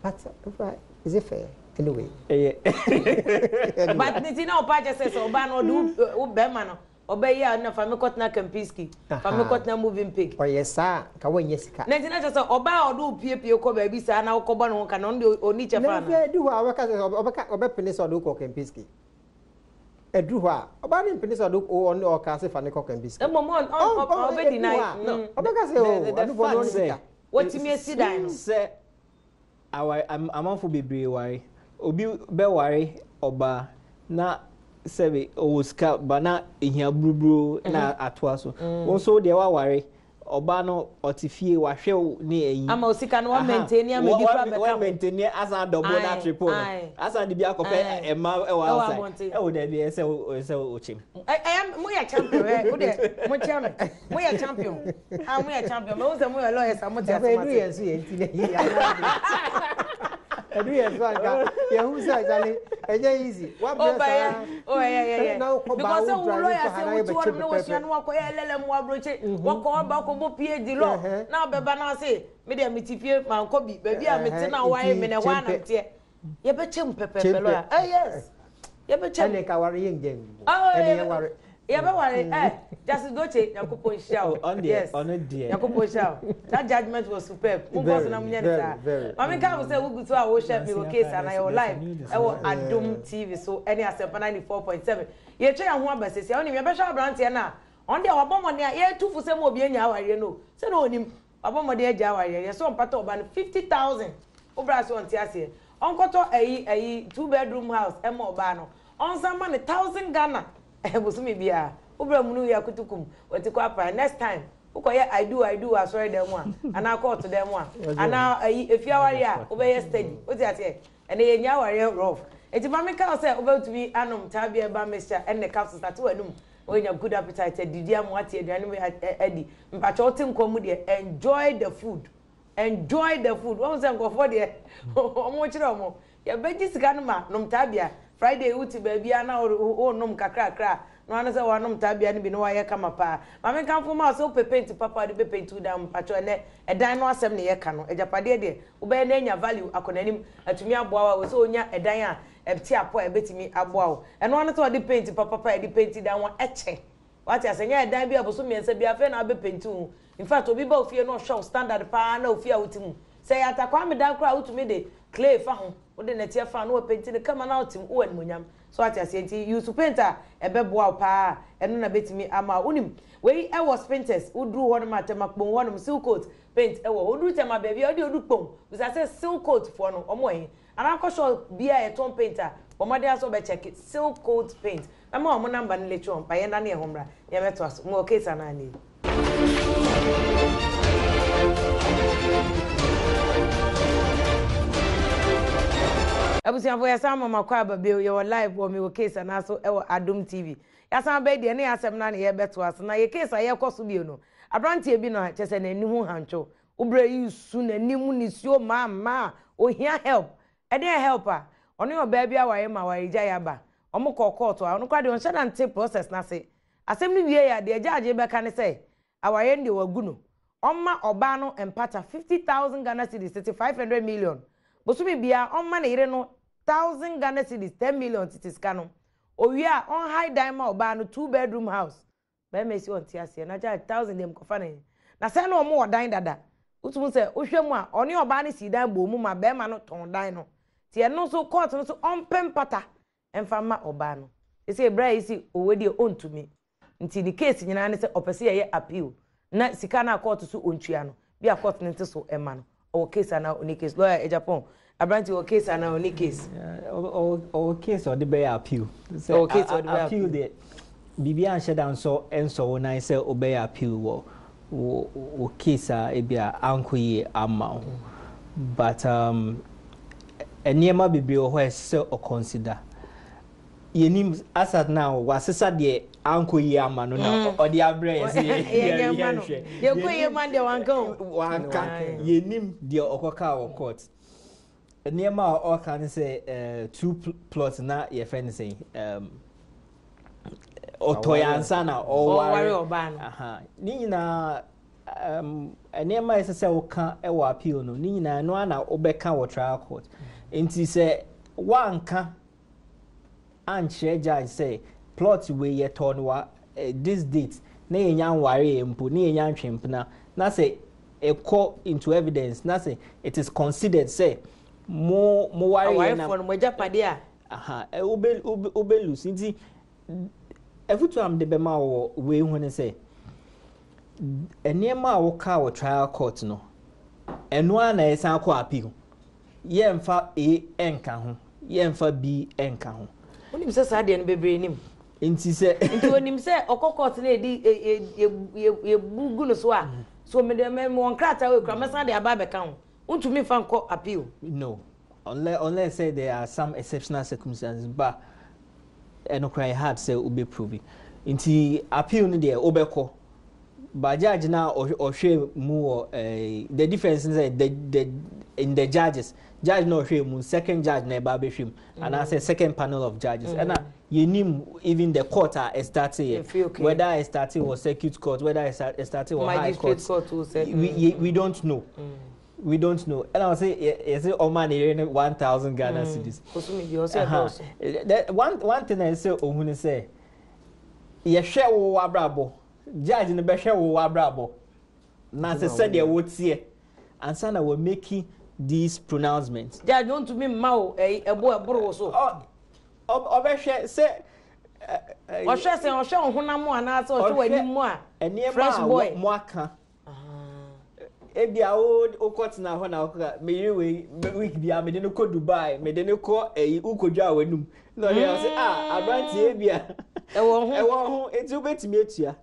But is it fair? Anyway. Ɛyɛ. But ne ti na ɔpa kyɛ sɛ sɛ ɔbaa no ɔde wo bɛrima no ɔbɛyɛ a na fa me kɔtena Kempinski, fa me kɔtena Movenpick. Ɔyɛ saa a nka woannya sika. Na nti na kyerɛ sɛ ɔbaa a ɔde wo piepie kɔ baabi saa na wokɔbɔ ne ho ka no ɔno deɛ ɔnni kyɛfa Na anaa? afei ɛdu hɔ a ɔbɛka sɛ ɔbɛka ɔbɛpene sɛ ɔde wo kɔ Kempinski. Ɛduru hɔ a ɔbaa no mpene sɛ ɔde wo ɔne ɔka sɛ fa ne kɔ Kempinski. Mmom ɔn ɔn ɔbɛ deny. Ɔbɛka sɛ o The ɔno fo ɔno fact ɔne sɛ sika. Watumi asi dan no. Sɛ aware amanfo bebree ware. Obi bɛware ɔbaa na sɛbe ɔwɔ sika ba na ehia buruburo na atoa so. Wo nso deɛ woaware ɔbaa no ɔte fie wahwɛ wo ne ayi. Ama wo sika no wa maintain ama ebi koraa bɛka ho. Wa maintain asan double na triple no. Asan de bi akɔpɛ mma ɛwɔ outside. Ɛwɔ daabi ɛsɛ ɛsɛ wokyem. Ɛyɛ mo yɛ champion ɛ wo deɛ mo kyia me mo yɛ champion ah mo yɛ champion mɛ wo sɛ mo yɛ lawyers a mo te ase ma se. Ɛdu yɛn so yɛn ti na yi ɛdu yɛn so anka yɛn ho sɛ ɛgyale ɛnyɛ easy wabrɛ saa oh ɛyɛ ɛyɛ ɛyɛ na wokɔ baa because sɛ wo wo drive lawyer kɔ ha sɛ na wo ti yɛbɛkye hɔ nom na wasua pɛpɛpɛ no wakɔ yɛ LLM wɔ aburokye wakɔ waba akɔbɔ PhD law na ɔbɛba na ɔse me deɛ mete fie mankɔ bi baabi a mete na woayɛ me na ɛhɔ a na meteɛ. Yɛbɛkyɛ mu pɛpɛɛpɛ lɔya. Eh yes. Yɛbɛkyɛ mu. Ɛne ka ware yɛ ngya ngu. Oh, Ɛne yɛ ware. Yɛbɛware. Eh, Justice Doche, Nyankopɔn nhyira wo. Ɔno deɛ, Yes. ɔno deɛ. Nyankopɔn nhyira wo. That judgment was superb. Monkɔ so na monyɛ ne saa. Maame nka wo sɛ wogu so a wohwɛ Mewɔ Case anaa yɛwɔ live ɛwɔ Adom TV so ɛne Asɛmpa 94.7. Yɛtwa yɛn ho aba sɛsi a wonim yɛbɛhwɛ aberanteɛ no a ɔno deɛ wabɔ mmɔden a yɛtu fo sɛ ma obi anya awareɛ no o. Sɛ na ɔnim. Wabɔ mmɔden agya awareɛ yɛ sɛ ɔmpata ɔba no 50,000 wo bra sɛ ɔnte aseɛ ɔnkɔtɔ ayi ayi 2 bedroom house ɛma ɔbaa no ɔnsan ma no 1000 Ghana bosome biara wo bra munu yɛ akutukum wati kɔ apae next time wokɔ yɛ I do I do wɔ asɔre dan mu a anaa kɔɔto dan mu a anaa ayi efie awareɛ a wobɛyɛ steady wote aseɛ ɛnɛ yɛnya awareɛ rough nti ma menka wo sɛ wobɛtumi anom tabia herbal mixture ɛne capsules ate w'anum Woanya good appetite adidi ama wate aduane mu adi. Mpakyɛ wote nkwa mu deɛ enjoy the food. Enjoy the food. Wɔn sɛ nkurɔfoɔ deɛ wɔn kyerɛ wɔn. Yɛbɛgye sika no ma nom taabia. Friday wote baabi a na wonom kakrakra na wɔn sɛ wɔanom taabia no bi na wɔayɛ kama paa. Maame nkamfo ma wo sɛ wopɛ paint papa a wode bɛ paint wo dan mu. Mpakyɛ ɛnɛ ɛdan no asɛm na yɛka no. Agyapadeɛ deɛ wobɛyɛ na anya value akɔ n'anim atumi aboa wo a wɔ sɛ wonya ɛdan a Ɛte apɔ a ɛbɛtumi aboa wo. Ɛno ara ne sɛ wɔde paint papapa a yɛde painti dan ho kyɛ. Wate aseɛ? Ɛnyɛ ɛdan bi a bosom mmiɛnsa biara afei na wobɛpainti wo ho. In fact, obi ba wo fie na ɔhwɛ wo standard pa ara na ofie a wote mu. Sɛ ɛyɛ atakwame dan koraa a, wotumi de clay fa ho, wode nnɛteɛ fa ho na woapainti no kama na wote mu, wowɔ animuonyam. So wate aseɛ? Nti use paint a ɛbɛboa wo pa ara. Ɛno na ɛbɛtumi ama wo. Wonim, wei wɔ Spintex, woduru hɔnom a, Tema Kpong hɔnom, Seal Coat paint wɔ hɔ. Woduru Tema baabi a, wode odu Kpong, bisa sɛ Seal Coat foɔ no, wɔn wɔ he? Anaa kɔ shop bi a yɛtɔn paint a, bɔ mmɔden ara sɛ wobɛ check Silk Coat Paint. Mɛma wɔn number no later on, but yɛnnane yɛn ho mmra na yɛmmɛtoa so. Mewɔ case anaa nie? Abusuafo yɛsan ma mo akɔ aba bio, yɛwɔ live wɔ Mewɔ Case anaa so ɛwɔ Adom TV. Yɛasan aba yi deɛ ne yɛn asɛm no ara na yɛrebɛtoa so. Na yɛ case a yɛrekɔ so bio no, aberanteɛ bi no a kyerɛ sɛ n'ani ho hantwo, Wo brɛ yi su n'anim nisuo maa mmaa ohia help ɛdeɛn help a ɔne ɔbaa bi aware ma awaregyaeɛ aba ɔmo kɔɔ court a ɔno koraa deɛ ɔnhyɛ da nte process no ase asɛm no wieɛ a deɛ judge bɛka ne sɛ awareɛ no deɛ wagu no ɔmma ɔbaa no mpata 50,000 Ghana cedis tete 500 million bosome biara ɔmma ne yere no 1000 Ghana cedis 10 million tete sika no owie a ɔnhae dan ma ɔbaa no 2 bedroom house Bɛrima yi si ɔnte aseɛ na gya thousand deɛ mekɔfa no he. Na sɛ na ɔmo wɔ dan dada. Wotum hu sɛ wohwɛ mu a ɔne ɔbaa no sii dan bɔɔ mu ma bɛrima no tɔn dan no. Nti ɛno nso court no so ɔmpɛ mpata mfa mma ɔbaa no. Seesei bra yi se ɔwɔ deɛ ɔntumi. Nti ne case nyinaa ne sɛ ɔpɛ sɛ yɛyɛ appeal na sika no a court so ɔntua no bi a court no nte so mma no. Ɔwɔ case anaa ɔnni case? Lawyer Agyapong, aberante wɔ case anaa ɔnni case? Ɔwɔ case a ɔde bɛyɛ appeal. Ɔwɔ case a ɔde bɛyɛ appeal deɛ biribi anhyɛ da nsɔ nsɔ wo nan sɛ wobɛyɛ appeal wɔ wo case a ebi a ankɔ yie ama wo. But um, Nneɛma bebree wɔ hɔ a ɛsɛ sɛ ɔconsider. Yɛnim as at now, wasesa deɛ ankɔ yie ama no na ɔde abrɛ yɛ sɛ Yɛnyɛ ma no. yɛnhwɛ. Yɛnkɔ yie ma deɛ wanka o. Wanka. Yɛnim deɛ ɔkɔka wɔ court. Nneɛma a ɔka ne sɛ two plots na yɛfrɛ no sɛ ɔtɔ yɛ ansa na ɔware ɔware. Ɔbaa no. Aha. Ne nyinaa nneɛma a ɛsɛ sɛ woka wɔ appeal no, ne nyinaa no ara na wobɛka wɔ trial court. Nti sɛ woanka ankyerɛ judge sɛ plot wei yɛtɔ no wa this date na yɛnya nware yɛ mpo na yɛnya ntwempena, na sɛ ɛkɔ into evidence na sɛ it is considered sɛ mo ware yɛ na awarefoɔ no mo agyapadeɛ a aha, wobe lose. Nti ɛfoto a mede bɛma wɔ wei ho ne sɛ nneɛma a woka wɔ trial court no, ɛno ara na ɛsan kɔ appeal. Yɛmfa A ɛnka ho, yɛmfa B ɛnka ho. Wonim sɛ saa deɛ no bebree nim. Nti sɛ Nti onim sɛ ɔkɔ court na yɛdi yɛbu gu no so a, so mede mɛ wɔn krataa wɔ ekura, mɛsan de aba abɛka ho, wontumi nfa nkɔ appeal. No, unless say there are some exceptional circumstances, but ɛno koraa yɛ hard sɛ wobɛ prove. Nti appeal no deɛ, wobɛkɔ, but judge na ɔhwɛ mu wɔ the difference is sɛ the in the judges, judge na ɔhwɛ mu, second judge na ɛba abɛhwɛ mu anaasɛ second panel of judges. Ɛna yɛnim even the court a ɛstart yɛ, Efi, okay. whether ɛstart wɔ circuit court, whether ɛstart wɔ high magistrate court. Court o sɛ We don't know, we don't know. Ɛna ɔsɛ yɛsɛ ɔma ne yere no 1,000 Ghana cedis. Kosumi bi ɔsɛ ɛdɔɔso. One thing a ɛsɛ ohun ne sɛ yɛhwɛ wo abrabɔ, judge no bɛhwɛ wo abrabɔ na sɛ sɛdeɛ woteɛ ansa na wɔ making these pronouncements. Judge ontumi mma wo ɛyi ɛbo ɛboro wo so. Ɔbɛhwɛ sɛ Ɔhwɛ sɛ ɔhwɛ wo honam mu anaasɛ ɔhwɛ w'anim mu a fresh nneɛma a boy. Mo aka ebi a wo wokɔ tena hɔ na wokɔ meyere wei week bia mede no kɔ Dubai, mede no kɔ ɛyi, wokɔdwa a w'anum na ɔde sɛ, ah, aberanteɛ bi a ɛwɔ ho. Ɛwɔ ho, eti wobɛtumi atua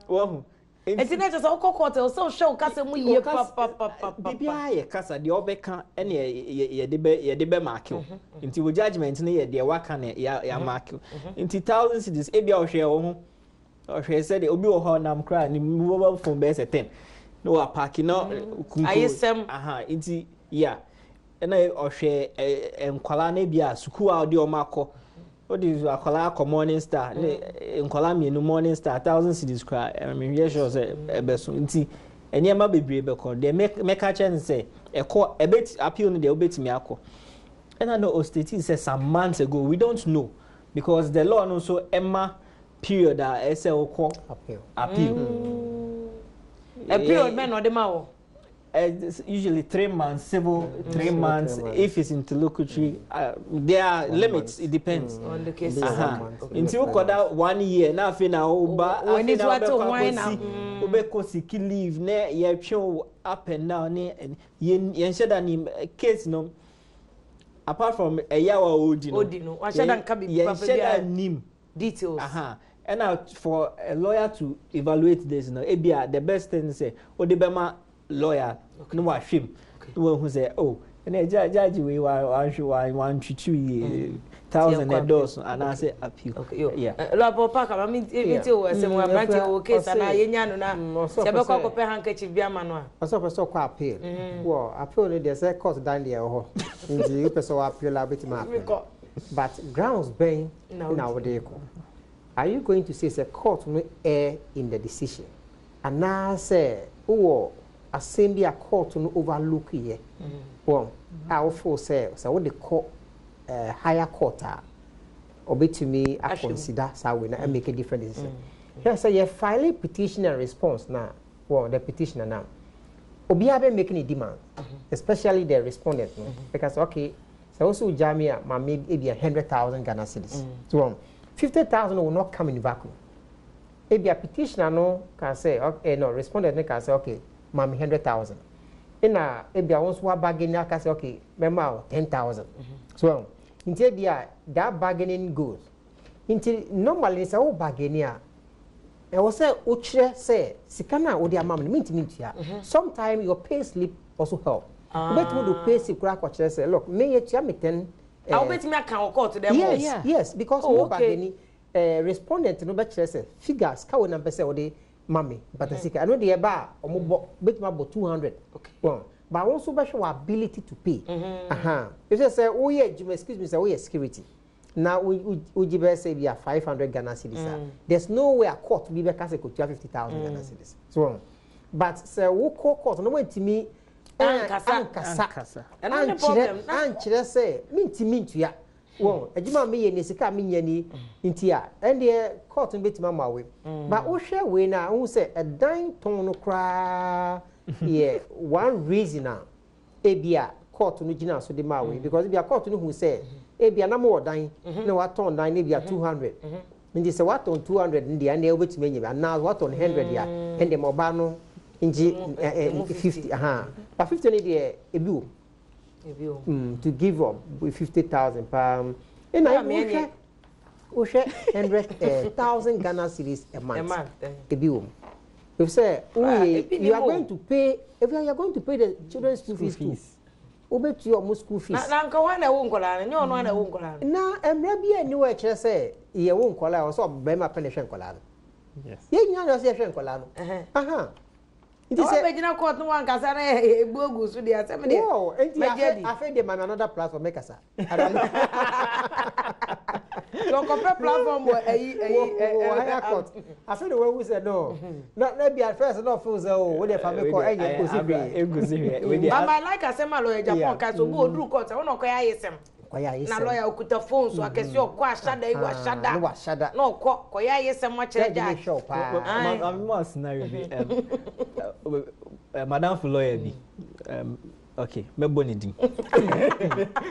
wɔ ho. Eti na kyerɛ sɛ wokɔ court, ɛwɔ sɛ wohwɛ wo kasa mu yie papapapapa. Biribiara yɛ kasa deɛ ɔbɛka ɛne yɛde bɛ mark wo. Nti wo judgement no yɛ deɛ waka ne yɛ mark wo. Nti 1,000 cedis, ebi a ɔhwɛ wo ho, ɔhwɛ sɛdeɛ obi wɔ hɔ nam koraa ne mobile phone bɛyɛ sɛ 10 na wapaaki na kunko. Ayesɛm. Aha, nti ya ɛna ɔhwɛ ɛ nkwalaa no bi a sukuu a ɔde ɔmo akɔ, ɔde akwalaa akɔ Morning Star ne nkwalaa mmienu Morning Star, 1,000 cedis koraa ɛmɛ sure sɛ ɛbɛso. Nti nneɛma bebree bɛkɔ deɛ mɛka kyerɛ no sɛ ɛkɔ ɛbɛti appeal no deɛ, wobɛtumi akɔ. Ɛna no ɔstate sɛ some months ago, we don't know, because the law no nso ɛma period a ɛsɛ wokɔ appeal. Appeal. A period bɛn na ɔde ma wɔ? Usually 3 months civil, 3 Civil, months. 3 months. If it's interlocutory, there are One limits. month. It depends. On the case. One month. Nti wokɔda one year na afei na woba W'ani afei so na ate wobɛkɔ hwan na- akɔsi wobɛkɔ seek leave na yɛtwe wo up and down ne yɛnhyɛ da nim case no, apart from ɛyaw a ɔdi no. Odi no, wahyɛ da nka biribi papa Yɛnhyɛ da biara. nim Details. Aha, ɛna for a lawyer to evaluate this no, ebia the best thing sɛ wode bɛma lawyer na wahwɛ mu na wahu sɛ, oh, ɛna judge wei wanhwɛ wantwitwi yie, 1,000 Yɛnkɔ ɛdɔɔso anaasɛ appeal. Okay, yo. Yeah. Lɔpɔ park ama mi ti o ɛsɛ mu aberante wɔ case anaa yɛnya no na ɔsɛ sɛ ɔpɛ ɛbɛkɔ akɔpɛ handkerchief bi ama no a. Ɔsɛ ɔpɛ sɛ ɔkɔ appeal. Wɔ appeal no deɛ, sɛ court dan deɛ ɛwɔ hɔ, nti wopɛ sɛ wɔ appeal a, wobɛtumi appeal. Mekɔ. But grounds bɛn Na na wode kɔ? Are you going to say sɛ court no err in the decision, anaasɛ wowɔ asɛm bi a court no overlook yɛ wɔn a wofo sɛ wode kɔ higher court a, ɔbɛtumi Ahwɛ mu. Aconsider saa wei na make a different decision? Hwɛ sɛ yɛ file petition and response na well, the petitioner now, obiara bɛ making a demand, especially the respondent no, because okay, sɛ woso gya mi a, ma me ebi 100,000 Ghana cedis, so 50,000 will not come in vacuum. Ebi a petitioner no can say okay, no, respondent no can say, okay, ma me 100,000, ɛna ebi a wɔn nso wa bargain aka sɛ, okay, mɛma o 10,000. So nti ebi a that bargaining goes. Nti normally sɛ wo bargain a, ɛwɔ sɛ wokyerɛ sɛ sika no a wode ama me no, mentumi ntua. Sometimes your pay slip also help. Wobɛtumi de pay slip koraa akɔkyerɛ sɛ, look, me yɛtua me 10. A wobɛtumi aka wɔ court dɛm hɔ? Yes, because wo bargain, respondent no bɛkyerɛ sɛ figures ka wo na mpɛ sɛ wode ma me mpata sika. Ɛno deɛ ɛba a, ɔmo bɔ, wobɛtumi abɔ 200. Wɔn but wo nso bɛhwɛ wɔ ability to pay. Aha, ɛsɛ sɛ woyɛ adwuma, excuse me, sɛ woyɛ security na wogye bɛyɛ sɛ bi a 500 Ghana cedis a, there's no way a court bi bɛka sɛ kɔtua 50,000 Ghana cedis so. But sɛ wokɔ court no, woantumi ankasa. Ankasa. Ɛno ne problem. Ankyerɛ sɛ mentumi ntua wɔn adwuma a meyɛ ne sika a menya ni nti a, ɛndeɛ court no bɛtumi ama we. But wohwɛ wei no a, wohu sɛ ɛdan tɔn no koraa yɛ one reason a ebia court no gyina so de ma wei, because ebia court no hu sɛ ebia na mowɔ dan na watɔn dan no ebia 200, nti sɛ watɔn 200 no deɛ, ɛndeɛ wobɛtumi anya bi, anaa watɔn 100 a, ɛndeɛ ma ɔbaa no ngye 50. Aha, but 50 no deɛ, ebi wɔ Ebi wɔ. To give up 50,000 paa, ɛna wohwɛ 100,000 Ghana cedis a month. A month, eh. Ebi wɔ mu if sɛ woyɛ ebi ni you are mu. going to pay, if you are going to pay the children's school fees too, wobɛtua ɔmo school fees. Na nka wɔn na ɛwo nkɔlaa no, nyɛ ɔno na ɛwo nkɔlaa no. Na mmerɛ bi a ni wɔ ɛkyerɛ sɛ yɛwo nkɔlaa a, ɔsɛ ɔbɛrima pɛ na ɛhwɛ nkɔlaa no. Yɛn nyinaa na ɔsɛ yɛhwɛ nkɔlaa no. Aha, nti na sɛ wɔbɛgyina court no wankasa na ebu egu so deɛ, asɛm deɛ Whoa, nti mɛgye afei adi. Afei deɛ, ma me another platform mɛkasa. Kɔkɔpɛ platform wɔ ɛyi wɔ higher court. Afei de wahu sɛ no na bi at first na ɔfeel sɛ, o wo deɛ, fa me kɔ, ɛnyɛ nkosi hwee. Nkosi hwee. Wei deɛ, But I like asɛm a lawyer Japan ka sɛ obi oduru court a, wɔn na ɔkɔyɛ ayesɛm. Kɔyɛ ayesɛm. Na lawyer okuta phone so akɛse, ɔkɔ ahyada yi, wahyada. Na wahyada. Na ɔkɔ kɔyɛ ayesɛm akyerɛ Judge ne judge. hwɛ wo paa. Aye. Maame, mo scenario bi, madam fo lawyer bi, okay, mɛbɔ ne din,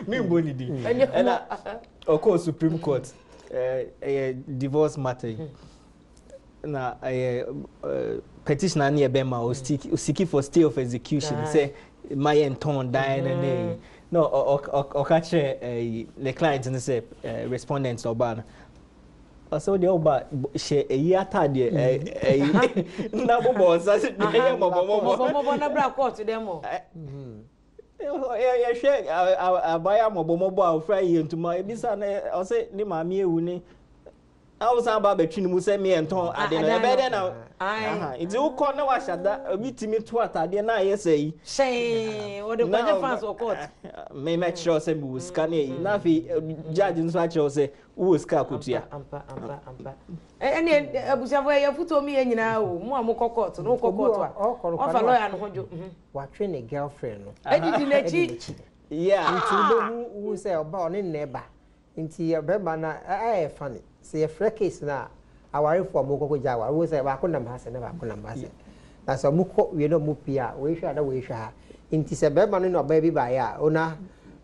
membɔ ne din, ɛna ɔkɔɔ Supreme Court, ɛyɛ divorce matter yi, na ɛyɛ petitioner ne yɛ bɛma ɔseek for stay of execution sɛ ma yɛ ntɔn dan no ne yi, na ɔka kyerɛ ne client no sɛ respondent na ɔbaa no, ɔsɛ wo deɛ, ɔba hyɛ ɛyi ataadeɛ ɛyi na bobɔ nsa sɛ ɛyɛ mɔbɔmɔbɔ. Mɔbɔmɔbɔ na bra court dɛm o. Yɛhwɛ abaayewa mɔbɔmɔbɔ a ofura yie ntoma ebisa na ɔsɛ ne maame ewu ne awosan aba abɛtwi ne mu sɛ meɛ ntɔn ade no, ɛbɛyɛ dɛ na nti wokɔ na wahyɛ da, obi tumi to ataadeɛ na ayɛ sɛ yi. Hyɛn wɔde kɔgye fans wɔ court. Me mɛkyerɛw sɛ mewɔ sika ne ayi, na afei judge nso akyerɛw sɛ wowɔ sika akotua. Ampa ampa ampa. Ɛne abusuafo, ɛyɛ foto mi yɛ nyinaa o, mo a mokɔ court no, wokɔ court a, ɔfa lawyer no ho dwo. Watwe ne girlfriend no. Edidi n'akyi. Nti wobɛhu wu sɛ ɔba, ɔne ne ba, nti ɔbɛrima no ɛyɛ funny sɛ yɛfrɛ case no a, awarefoɔ a wɔkɔkɔ gya aware, wo sɛ baako nam ha sɛ na baako nam ha sɛ, na sɛ ɔmo kɔ wie na ɔmo pie a, wei hwɛ a na wei hwɛ ha, nti sɛ bɛrima no ne ɔbaa bi baeɛ a, ona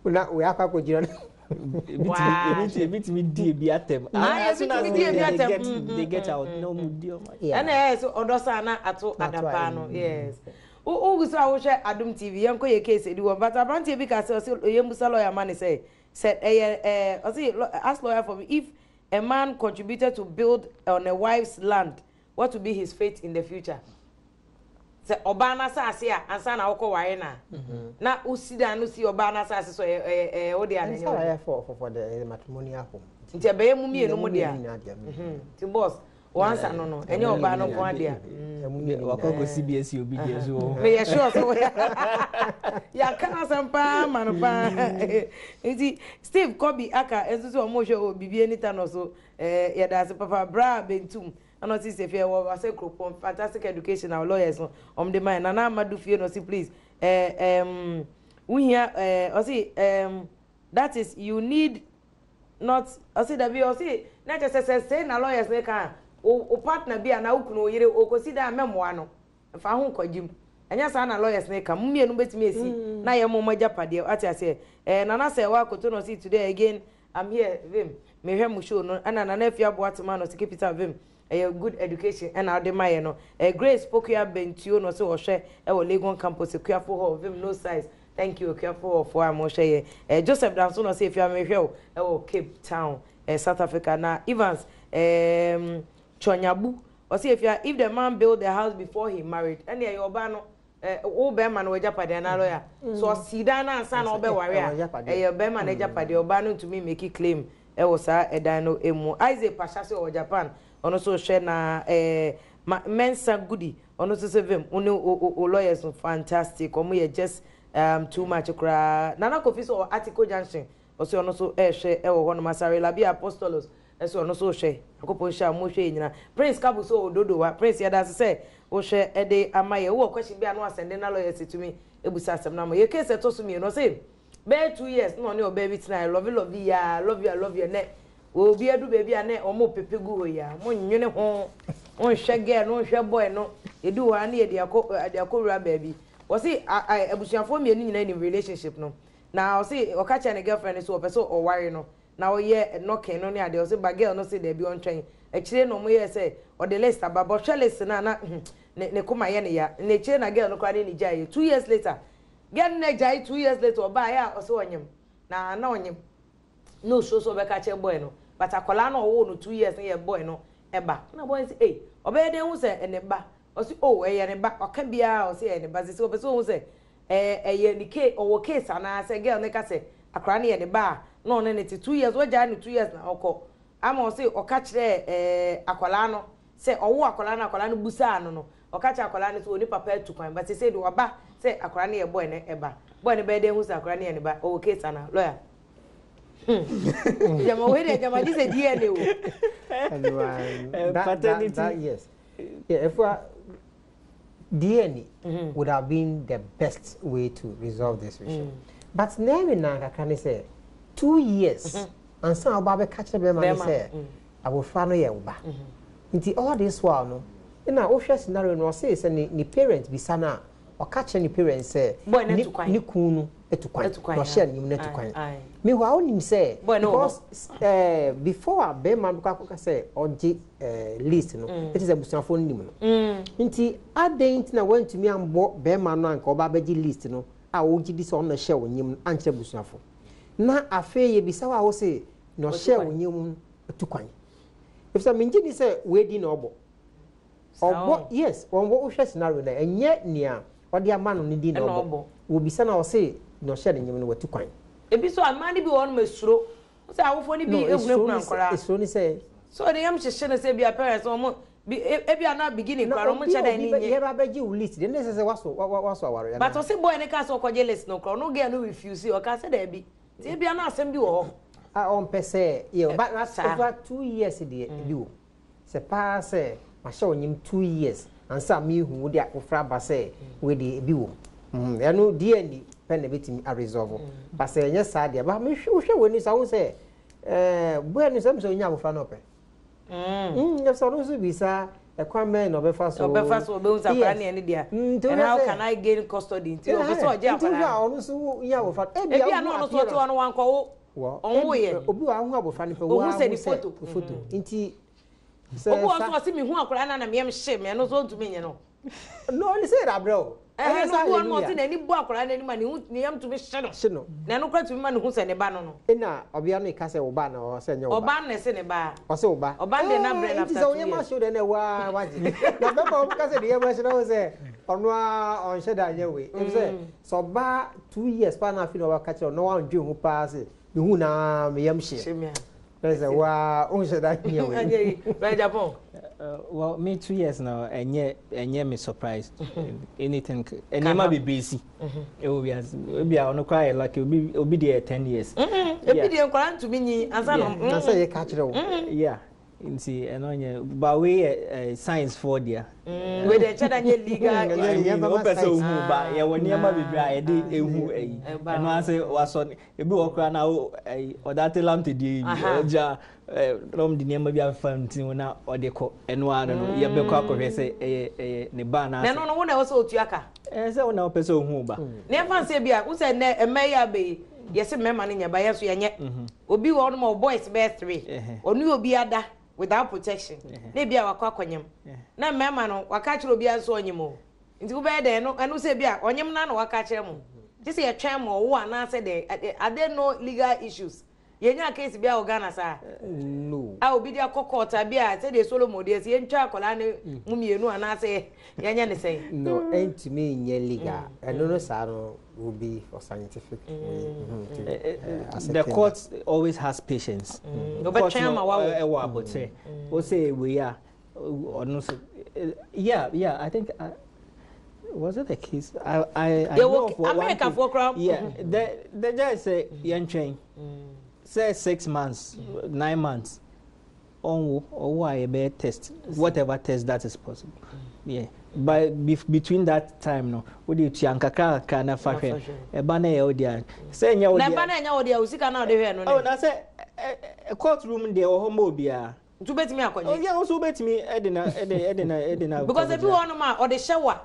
ona wei akɔ akɔgyina no. Ebi tumi di ebi atɛm. Ebi tumi di ebi atɛm. They get out na ɔmo di ɔmo. Ɛna ɛyɛ sɛ ɔdɔ saa na ato adapaa no. Yes, wogu so a wohwɛ Adom TV. Yɛnkɔ yɛ case edi wɔ, but aberanteɛ bi ka sɛ, ɔsɛ yɛmbusa lawyer ma ne sɛ ɛyɛ ɔsɛ, ask lawyer for me, if a man contributed to build on a wife's land, what will be his fate in the future? Sɛ ɔbaa n'asase a, ansa na wokɔ ware na wosi dan no si ɔbaa n'asase so, ɛyɛ wo de a, na ɛnyɛ wo de? Ɛyɛ for the matrimonial home. Nti ɛbɛyɛ mu mmienu mu de a, nti boss wansa no, ɛnyɛ ɔbaa no nko adeɛ. Wakɔ kɔ CBS obi deɛ so wɔ. Meyɛ sure so yɛaka asɛm paa ma no paa. Nti Steve Kobi aka nso sɛ ɔmo hwɛ wɔ biribi anita no so. Yɛda ase papa bra bentum. Ɛna ɔsi sɛ fie wɔ asɛ kuropɔn, fantastic education our lawyers no ɔmo de ma yɛ. Nana Amadu fie na ɔsi, please, wohia ɔsi that is, you need not, ɔsi dabi, ɔsi na kyerɛ sɛ na lawyers ne ka o partner bi a na wo kunu, wo yere okosi dan, mɛmoa no nfa ho nkɔgye mu. Ɛnyɛ saa na lawyers ne ka, mo mmienu bɛtumi esi na yɛ mo mo agyapadeɛ, ate aseɛ? Nana sɛ wakoto na ɔsi, today again I'm here, vim mehwɛ mo show no. Ɛna Nana Afia Boatema na ɔsi, keep it up, vim, ɛyɛ good education ɛna ɔde ma yɛ no. Grace Pokuya Bentuo na ɔsɛ ɔhwɛ ɛwɔ Legon Campus, Akuafo Hall, vim no size, thank you, Akuafo Hall foɔ a mo hwɛ yɛ. Joseph Danso na ɔsɛ, Efia, mehwɛ o ɛwɔ Cape Town, South Africa. Na Evans Chonyabu ɔsɛ, Efia, if the man build the house before he married, ɛna ɛyɛ ɔbaa no. Wo bɛrima no w'agyapadeɛ anaa lawyer? So ɔsii dan no ansa na ɔbɛware a, ɛyɛ bɛrima no agyapadeɛ, ɔbaa no ntumi mmeki claim wɔ saa ɛdan no mu. Isaac Pasha sɛ ɔwɔ Japan, ɔno nso rehwɛ na eh, ma Mensah Goody, ɔno nso sɛ vim, wo ne wo lawyers no fantastic, wɔn yɛ just um, too much koraa. Nana Kofi sɛ ɔwɔ Article Junction, Ɔse ɔno nso rehwɛ wɔ hɔ nom. Asare Labia Apostolos nso ɔno nso rehwɛ. Nyankopɔn nhyira mo mohwɛ yɛ nyina. Prince Kabu nso ɔwɔ Dodowa. Prince yɛda ase sɛ wohwɛ de ama yɛ. Wowɔ question bi a na wasɛnde na lawyers tumi busa asɛm no ama. Yɛ case ɛtɔ so mmienu ɔse bɛyɛ 2 years na ɔne ɔbaa bi tenaeɛ lovey lovey yaa love you I love you ɛnɛ obi adu baabi a na wɔn pepe gu hɔ yi a mo nwene ho nhwɛ girl no nhwɛ boy no yɛdu hɔ a na yɛde akɔ de akɔwura baabi. Wɔse abusuafoɔ mmienu nyinaa nim relationship no. Na ɔse ɔka kyerɛ ne girlfriend no sɛ ɔpɛ sɛ ɔware no na ɔyɛ knocking no ne adeɛ, ɔse but girl no se daabi ɔntwɛn. Akyire na ɔmo yɛɛ sɛ ɔde list aba but ɔhwɛ list no a na hmm ne ne koma yɛ no ya. Na akyire na girl no koraa ne no gyaeɛ. 2 years later girl no na agyae 2 years later ɔbaeɛ a ɔse ɔnyem na na ɔnyem na osuro sɛ ɔbɛka akyerɛ boy no but akwadaa no a ɔwoo no 2 years no yɛ boy no ba. Na boy no se ei ɔbɛyɛ dɛn ahu sɛ ne ba? Ɔse oh ɛyɛ ne ba, ɔka biara ɔse ɛyɛ ne ba, sese ɔpɛ sɛ ɔhu sɛ ɛɛ ɛyɛ ne case, ɔwɔ case anaa sɛ girl no ka sɛ akwadaa no yɛ ne ba a na ɔne no te 2 years, wagyae no 2 years na ɔkɔ ama ɔse ɔka kyerɛɛ ɛɛ akwadaa no sɛ ɔwoo akwadaa no akwadaa no busaa no no ɔka kyerɛ akwadaa no sɛ ɔne papa atu kwan but sese de waba sɛ akwadaa no yɛ boy no ba, boy no bɛyɛ dɛn hu sɛ akwadaa no yɛ ne ba, ɔwɔ case anaa lawyer? Hmm. Gyama wei deɛ gyama gye sɛ DNA o. That, that, yes. Yeah, if DNA would have been the best way to resolve this issue. But Neri na kakra ne sɛ 2 years ansa a ɔba abɛka kyerɛ bɛrima ne sɛ abɔfra no yɛ wo ba. Nti all this while no, na wohwɛ scenario no, ɔse sɛ ne parent bisa no a, ɔka kyerɛ ne parent sɛ ne kun no atu kwan na ɔhyɛ ne no atu kwan. Meanwhile, wonim sɛ because before a bɛrima no kɔ akɔka sɛ ɔgye list no, ɛte sɛ abusuafoɔ no nim no. Nti adɛn nti na woantumi ambɔ bɛrima no anka ɔba abɛgye list no a wogye di sɛ ɔno na ɛhyɛ wo nyim no ankyerɛ abusuafo? Na afei yɛbisa wo a, wo se na ɔhyɛ wo nyim no atu kwan. Efisɛ mengye di sɛ weedi na ɔbɔ. Ɔbɔ, yes, wɔn wohwɛ scenario na ɛnyɛ nea ɔde ama no ne din na ɔbɔ. Wɔbisa na ɔse nea ɔhyɛ ne nyim no watu kwan. Ebi so a mmaa no bi wɔ hɔ nom esuro sɛ awofoɔ no bi ehunahuna nkwaraa. Esuro ni sɛ. So ne yam hyehye no sɛ ebi a parents wɔn bi ebi a na beginning koraa no wɔn nhyɛ dan ni nye. Na obi a yɛba abɛgye wo list deɛ ne sɛ sɛ waso waso aware. But ɔse boy ne ka sɛ ɔkɔgye list no koraa, ɔno girl no refuse, ɔka sɛ daabi, nti ebi a na asɛm bi wɔ hɔ. A ɔmpɛ sɛ yɛ but over 2 years deɛ ebi wɔ sɛ paa sɛ mahyɛ wo nyim 2 years ansa mehu wo de akɔfra aba sɛ wei deɛ ebi wɔ mu, ɛno DNA pɛ na ebɛtumi aresolve. But sɛ ɛnyɛ saa deɛ ba mehwɛ wohwɛ w'ani sa wo sɛ boy no sɛ onya abɔfra no ɔpɛ sɛ ɔno nso bisa ɛkwan bɛn na ɔbɛfa so. Ɔbɛfa so ɔbɛhu sɛ akwadaa ne ɛne deɛ and how can I gain custody, nti ɔpɛ sɛ ɔgye akwadaa no. Ɔno nso nya abɔfra no ebi a na ɔno nso ɔte hɔ no wankɔwo ɔnwo yɛ. Obi wɔ ahu abɔfra no pɛ wo ahu sɛ ne photo. Photo nti sɛ obi wɔ so ɔse mehu akwadaa no na meyam hye me, ɛno nso ɔntumi nye no. No, ɔne sɛ yɛrɛ abrɛ o. Ɛhɛn no, obi wɔ no ɔse n'ani bɔ akwadaa no anim a ne ho ne yam tumi hye no. Hye no. Na ɛno koraa tumi ma ne hu sɛ ne ba no no. Ɛna ɔbea no ka sɛ wo ba na ɔsɛ nyɛ wo ba. Ɔbaa no na ɛsɛ ne ba. Ɔsɛ wo ba. Ɔbaa no de na brɛ no after 2 years. Nti sɛ ɔyɛ ma hyew dɛ na ɛwɔ a wagye. Na bɛma wɔn ka sɛ ne yam ahye na wɔn sɛ ɔno a ɔnhyɛ da nyɛ wei. Ebi sɛ sɛ ɔbaa 2 years paa na afei na ɔbɛka kyerɛ ɔno wandwe ho paa sɛ mehu na me yam hye. Na sɛ waa ɔnhyɛ da nyɛ wei. Bɛɛ Japan. Well, me 2 years now, ɛnyɛ me surprise. Anything, nneɛma bebree si ɛwɔ wiase. Ebi a ɔno koraa yɛ lucky, obi deɛ yɛ 10 years. Ebi deɛ nkwadaa ntumi nyi ansa na. Na sɛ yɛ ka kyerɛ wo. Yeah, nti ɛno nyɛ ba wei yɛ science foɔ deɛ. Wei deɛ nkyɛn da nyɛ legal. I mean, wopɛ sɛ ohu ba yɛwɔ nneɛma bebree a yɛde ehu ɛyi ɛno ase wasɔ ebi wɔ koraa na ɛyi ɔdate lamte die yi bi ɔgya ɛɛ na wɔn de nneɛma bi afa ne ho na ɔde kɔ ɛno ara no yɛbɛkɔ akɔhwɛ sɛ ɛyɛ ne ba anaasɛ. Na ɛno no wo na ɛwɔ sɛ otua ka. Ɛɛ sɛ wo na wopɛ sɛ ohu ba. Na yɛmfa nsɛ bi a wosɛ nnɛ mmaa yi aba yi yɛsɛ mmarima no nyɛ ba, yɛn nso yɛnyɛ obi wɔ hɔnom a boys bɛyɛ three, ɔne obi ada without protection na ebi a wakɔ akɔnyam na mmarima no waka kyerɛ obi nso ɔnyam o, nti wobɛyɛ dɛn ɛno ɛno sɛ bi a ɔnyam na waka kyerɛ mo gye sɛ yɛtwɛn ma ɔwo anaasɛ dɛn? Are there no legal issues? Yɛnyaa case biara wɔ Ghana saa? No. A obi de akɔ court a bi a sɛdeɛ Solomon deɛ sɛ yɛntwa akwadaa no mu mmienu anaasɛ yɛnyɛ ne sɛn? No, ɛntumi nyɛ legal. Ɛno no saa no will be for scientific way to ascertain The court that. always has patience. Court no ɛwɔ abotire. Wo sɛ wei a ɔno nso yeah, I think I, was it the case? I know of one America for crowd. Yeah, the judge say yɛntwɛn sɛ 6 months, 9 months ɔnwo, ɔwo a yɛbɛyɛ test, whatever test that is possible. Yeah, but between that time no, wode tua nkakra kakra na fa hwɛ ɛba na ɛyɛ wo deɛ sɛ ɛnyɛ wo deɛ. Na ɛba na ɛnyɛ wo deɛ, wo sika na ɔde hwɛ no. Oh, na sɛ court room deɛ wɔ hɔ ma obiara. Nti wobɛtumi akɔgye? Oh yeah, nso wobɛtumi ɛde na ɛde ɛde na ɛde na. Because ebi wɔ hɔnom a ɔde hyɛ wa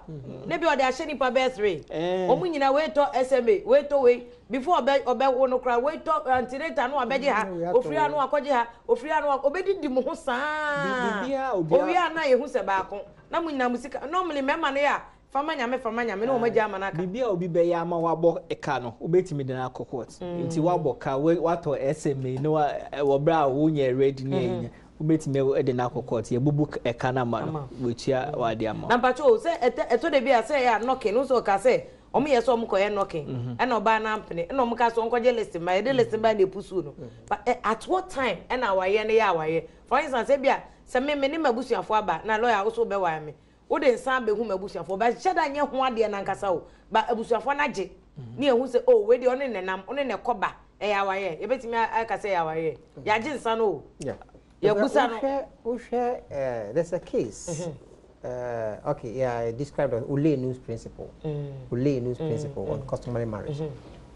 ne bi ɔde ahyɛ nipa bɛyɛ three. Wɔn nyinaa wei tɔ SMA, wei tɔ wei, before ɔbɛ ɔbɛwo no koraa, wei tɔ antenatal no abɛgye ha, ofiri ha no akɔgye ha, ofiri ha no ɔbɛdidi mo ho saa, owie a na yehu sɛ baako na mo nyinaa mo sika. Normally mmarima no yɛ a fama Nyame, fama Nyame na wɔn agya ama no aka. Biribi a obi bɛyɛ ama wabɔ ka no, wobɛtumi de no akɔ court. Nti wabɔ ka, watɔ SMA ne wa wɔ berɛ a wonyɛ ready ne ɛnyɛ, wobɛtumi de no akɔ court, yɛbubu ɛka no ama no, wɔtua wade ama. Na mpatwa o, sɛ ɛtɔ da bi a sɛ ɛyɛ a knocking no nso ɔka sɛ ɔmo yɛ sɛ ɔmo kɔyɛ knocking, ɛna ɔbaa no ampene, ɛna ɔmo ka sɛ ɔnkɔgye list ma yɛde list ba na epusu no. But at what time ɛna awareɛ no yɛ awareɛ? For instance, ebi a sɛ me ne m'abusuafo aba na lawyer nso bɛware me, wode nsa abɛhu m'abusuafoɔ, bɛhyɛ da nyɛ ho adeɛ nankasa o, ba abusuafoɔ no agye ne yɛhu sɛ, oh, wei deɛ ɔne ne nam, ɔne ne kɔba, ɛyɛ awareɛ. Yɛbɛtumi aka sɛ ɛyɛ awareɛ? Yɛagye nsa no o, yɛbusa no. Wohwɛ, there's a case. Okay, yeah, I described on Olenu's principle. Olenu's principle on customary marriage.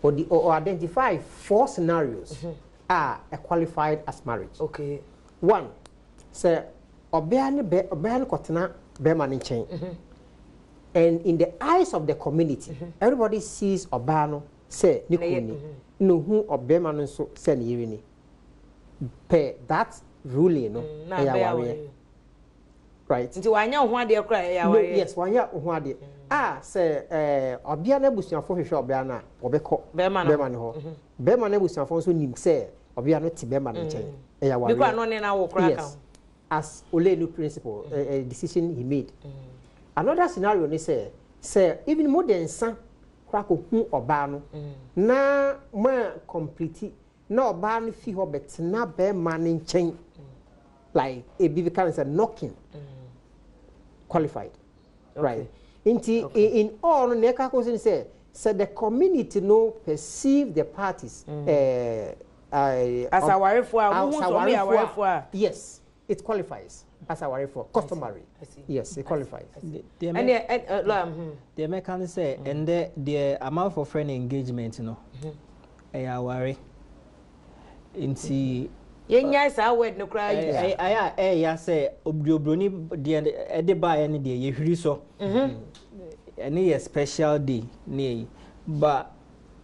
Or identify four scenarios are qualified as marriage. One, sɛ ɔbea ne bɛ ɔbea no kɔtena bɛrima no nkyɛn. And in the eyes of the community, everybody sees ɔbaa no sɛ ne kunu ni. Na ohu ɔbɛrima no nso sɛ ne yere ni. Per that ruling no, ɛyɛ awareɛ. Right. Nti wanyɛ wo ho adeɛ koraa, ɛyɛ awareɛ? No, yes, wanyɛ wo ho adeɛ. A sɛ ɔbea no abusuafo hwehwɛ ɔbea no a, wɔbɛkɔ bɛrima no hɔ. Bɛrima no abusuafo nso nim sɛ ɔbea no te bɛrima no nkyɛn. Ɛyɛ awareɛ. Bi kora no ne na wo koraa ka ho. Yes. As Olenu principle, decision he made. Another scenario ni sɛ even mo de nsa koraa kɔ hu ɔbaa no na mo a complete na ɔbaa no fi hɔ bɛtena bɛrima no nkyɛn, like ebi bi ka no sɛ knocking, qualified, right? Nti in all no, na ɛka kɔ so ni sɛ the community no perceive the parties as awarefoɔ a wohu sɛ ɔmo yɛ awarefoɔ a. Yes, it qualifies as awarefoɔ, customary. Yes, it qualifies. Ɛnneɛ ɛ lawyer. Deɛ mɛka ne sɛ ɛndɛ deɛ amanfoɔ frɛ no engagement no, ɛyɛ aware, nti yɛnyae saa word no koraa yi. Ɛyɛ a ɛyɛ sɛ oburoni deɛ ɛde baeɛ no deɛ yɛhwiri so, ɛne yɛ special day ne yɛyi ba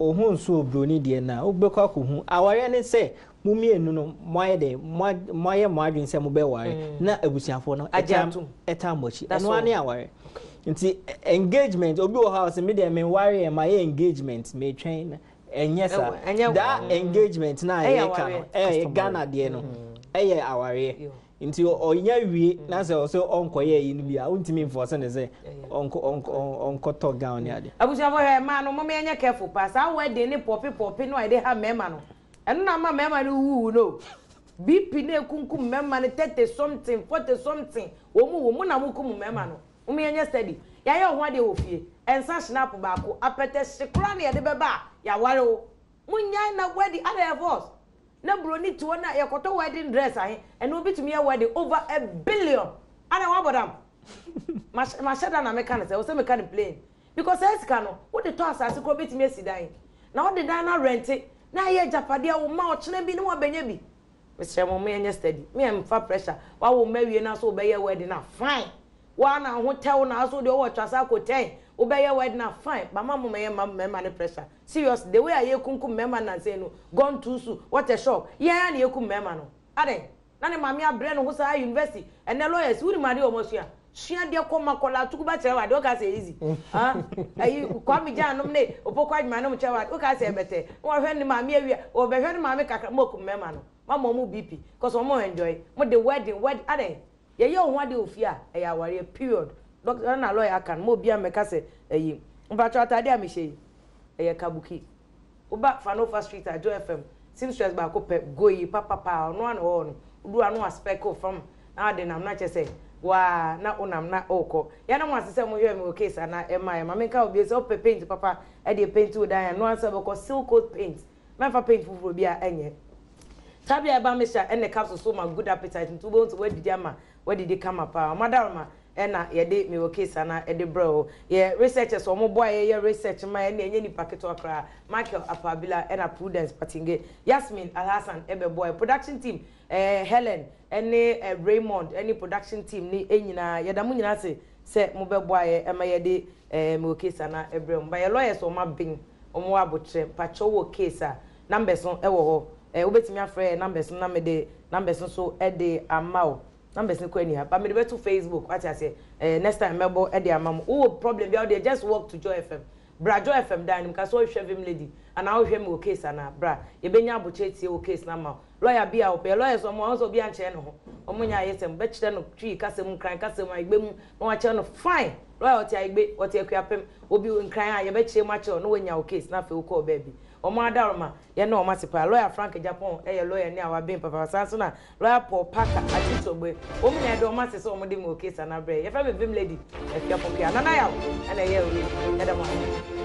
ohun nso. Oburoni deɛ na wobɛkɔ akɔhu awareɛ ne sɛ mo mmienu no mo ayɛ dɛ mo ayɛ mo adwene sɛ mo bɛware na abusuafoɔ no ɛta mo akyi, ɛno ane aware. Nti engagement, obi wɔ hɔ a ɔsɛ me deɛ me nware yɛ ma yɛ engagement, me twɛn, ɛnyɛ saa. That engagement na yɛ ka no, ɛyɛ Ghana deɛ no, ɛyɛ awareɛ. Nti ɔnya wie na sɛ ɔsɛ ɔnkɔyɛ yi no bi a, wontumi mfɔ ne sɛ ɔnkɔtɔ gown ne ade. Abusuafo, hwɛ, mmaa no, mɔmɔ yɛnyɛ careful pa. Saa wedding ne pɔpi pɔpi no a yɛde ha mmarima no, ɛno na ama mmarima no wuwu no. BP na ekunkum mmarima no, 30 something, 40 something, wɔn mu wɔn mu na mo kum mmarima no. Wɔn yɛnyɛ steady. Yɛayɛ ɔho adeɛ wɔ fie, ɛnsa schnapp baako apɛtɛ hye koraa na yɛde bɛba a yɛaware wo. Mo nyae na wedding ada yɛ force na buroni te hɔ na yɛkɔtɔ wedding dress ahe. Ɛna obi tumi yɛ wedding over a billion ana wabɔ dam. Mahyɛ da na meka no sɛ wɔsɛ meka no plain because saa sika no wode tɔ asase korɔ bɛtumi asi dan na wode dan no arɛnte na ayɛ agyapadeɛ wo ma ɔkyena bi ne wabɛnya bi. Mesrɛ mo, moyɛnyɛ steady, meyɛmfa pressure. Wawo mma wie na so wobɛyɛ wedding a, fine. Waa na ho tɛw na so deɛ ɔwɔ twasa akɔ 10 wobɛyɛ wedding a, fine. Bama mo mɛyɛ ma mmarima ne pressure. Serious, the way a yɛkunkum mmarima nansa no, gone too soon, what a shock. Yɛn a na yɛkum mmarima no adan na ne maame abrɛ ne ho saa university. Ɛnɛ lawyers, wonim adeɛ a wɔn asua. Sua adeɛ kɔ ma kɔla tuku ba kyerɛ wo adeɛ woka sɛ easy ah ayi Kwame Gyan nom ne Opoku Agyemang nom kyerɛ wo adeɛ woka sɛ ɛbɛtɛ na wahwɛ ne maame awia wɔbɛhwɛ ne maame kakra mo akum mmarima no mama ɔmo BP cause ɔmo enjoy mo de wedding wedding adɛn yɛyɛ wo ho adeɛ wɔ fie a ɛyɛ awareɛ period doctor na lawyer aka no mo obiara mmɛka sɛ ayi mpakyɛw ataadeɛ a mehyɛ yi ɛyɛ kabuki. Woba Fanofa street a Joy FM seamstress baako pɛ goyi papa paa ɔno ara na ɔwɔ hɔ no wodu hɔ a na waspɛke wo fam na wode nam na kyerɛ sɛ waa na wonam na wokɔ. Yɛda mo ase sɛ mohwɛɛ me wɔ case anaa ɛmmaeɛ. Ma menka wo bio sɛ wopɛ paint papa de apainti wo dan a ɛno ara sɛ wobɛkɔ Seal Coat Paint. Mɛmfa paint foforɔ biara ɛnyɛ. Tabia herbal mixture ɛne capsule so ma good appetite nti wobɛhu sɛ woadidi ama woadidi kama paa. Ɔmo adaworoma ɛna yɛde mewɔ case ana ɛde brɛ wo. Yɛ researchers wɔn boa yɛ yɛ research ma yɛ ɛna ɛnyɛ nipa ketewa koraa Michael Apabila ɛna Prudence Patinge, Yasmin Alhassan ɛbɛ boa yɛ production team ɛɛ Helen ɛne ɛ Raymond ɛne production team ne nyinaa yɛda mo nyinaa ase sɛ mo bɛ boa yɛ ɛma yɛde ɛɛ mewɔ case ana ɛbrɛ mo ba yɛ lawyers wɔn aben wɔn wɔ abotrɛ mpakyɛw wɔ case a numbers no ɛwɔ hɔ ɛɛ wobɛtumi afrɛ yɛ numbers no na mede numbers no so ɛde ama wo. Numbers no koraa nni ha but mede bɛto Facebook wate aseɛ eh, next time mɛbɔ de ama mo. Wowɔ problem biara wodeɛ just walk to Joy FM. Bra Joy FM dan no mu ka sɛ wohwehwɛ Vim Lady anaa wohwehwɛ me wɔ case anaa bra yɛbɛnya abokyerɛ tie wo case no ama wo. Lawyer bi a wopɛ yɛ lawyers wɔn wɔn sɛ obiara nkyerɛ ne ho wɔn nyɛ ayɛsɛm bɛkyerɛ no Twi kasa mu Nkran kasa mu Ayigbe mu na wakyerɛ no fine. Lawyer ɔte Ayigbe ɔte Akuapem obi Nkran a yɛbɛkyerɛ mu akyerɛ wo na wanya wo case na afei wokɔɔ baabi. Wɔn adaworoma yɛne wɔn ase paa. Lawyer Frank Agyapong yɛ lawyer ni a waben papaapa saa nso na Lawyer Paul Parker Ati Togbe wɔn nyinaa yɛda wɔn ase sɛ wɔn de me wɔ case ano abrɛ yɛn. Yɛfrɛ me Vim Lady Afia Pokuaa. Nana Yaw na ɛyɛɛ wei. Yɛda mo ase.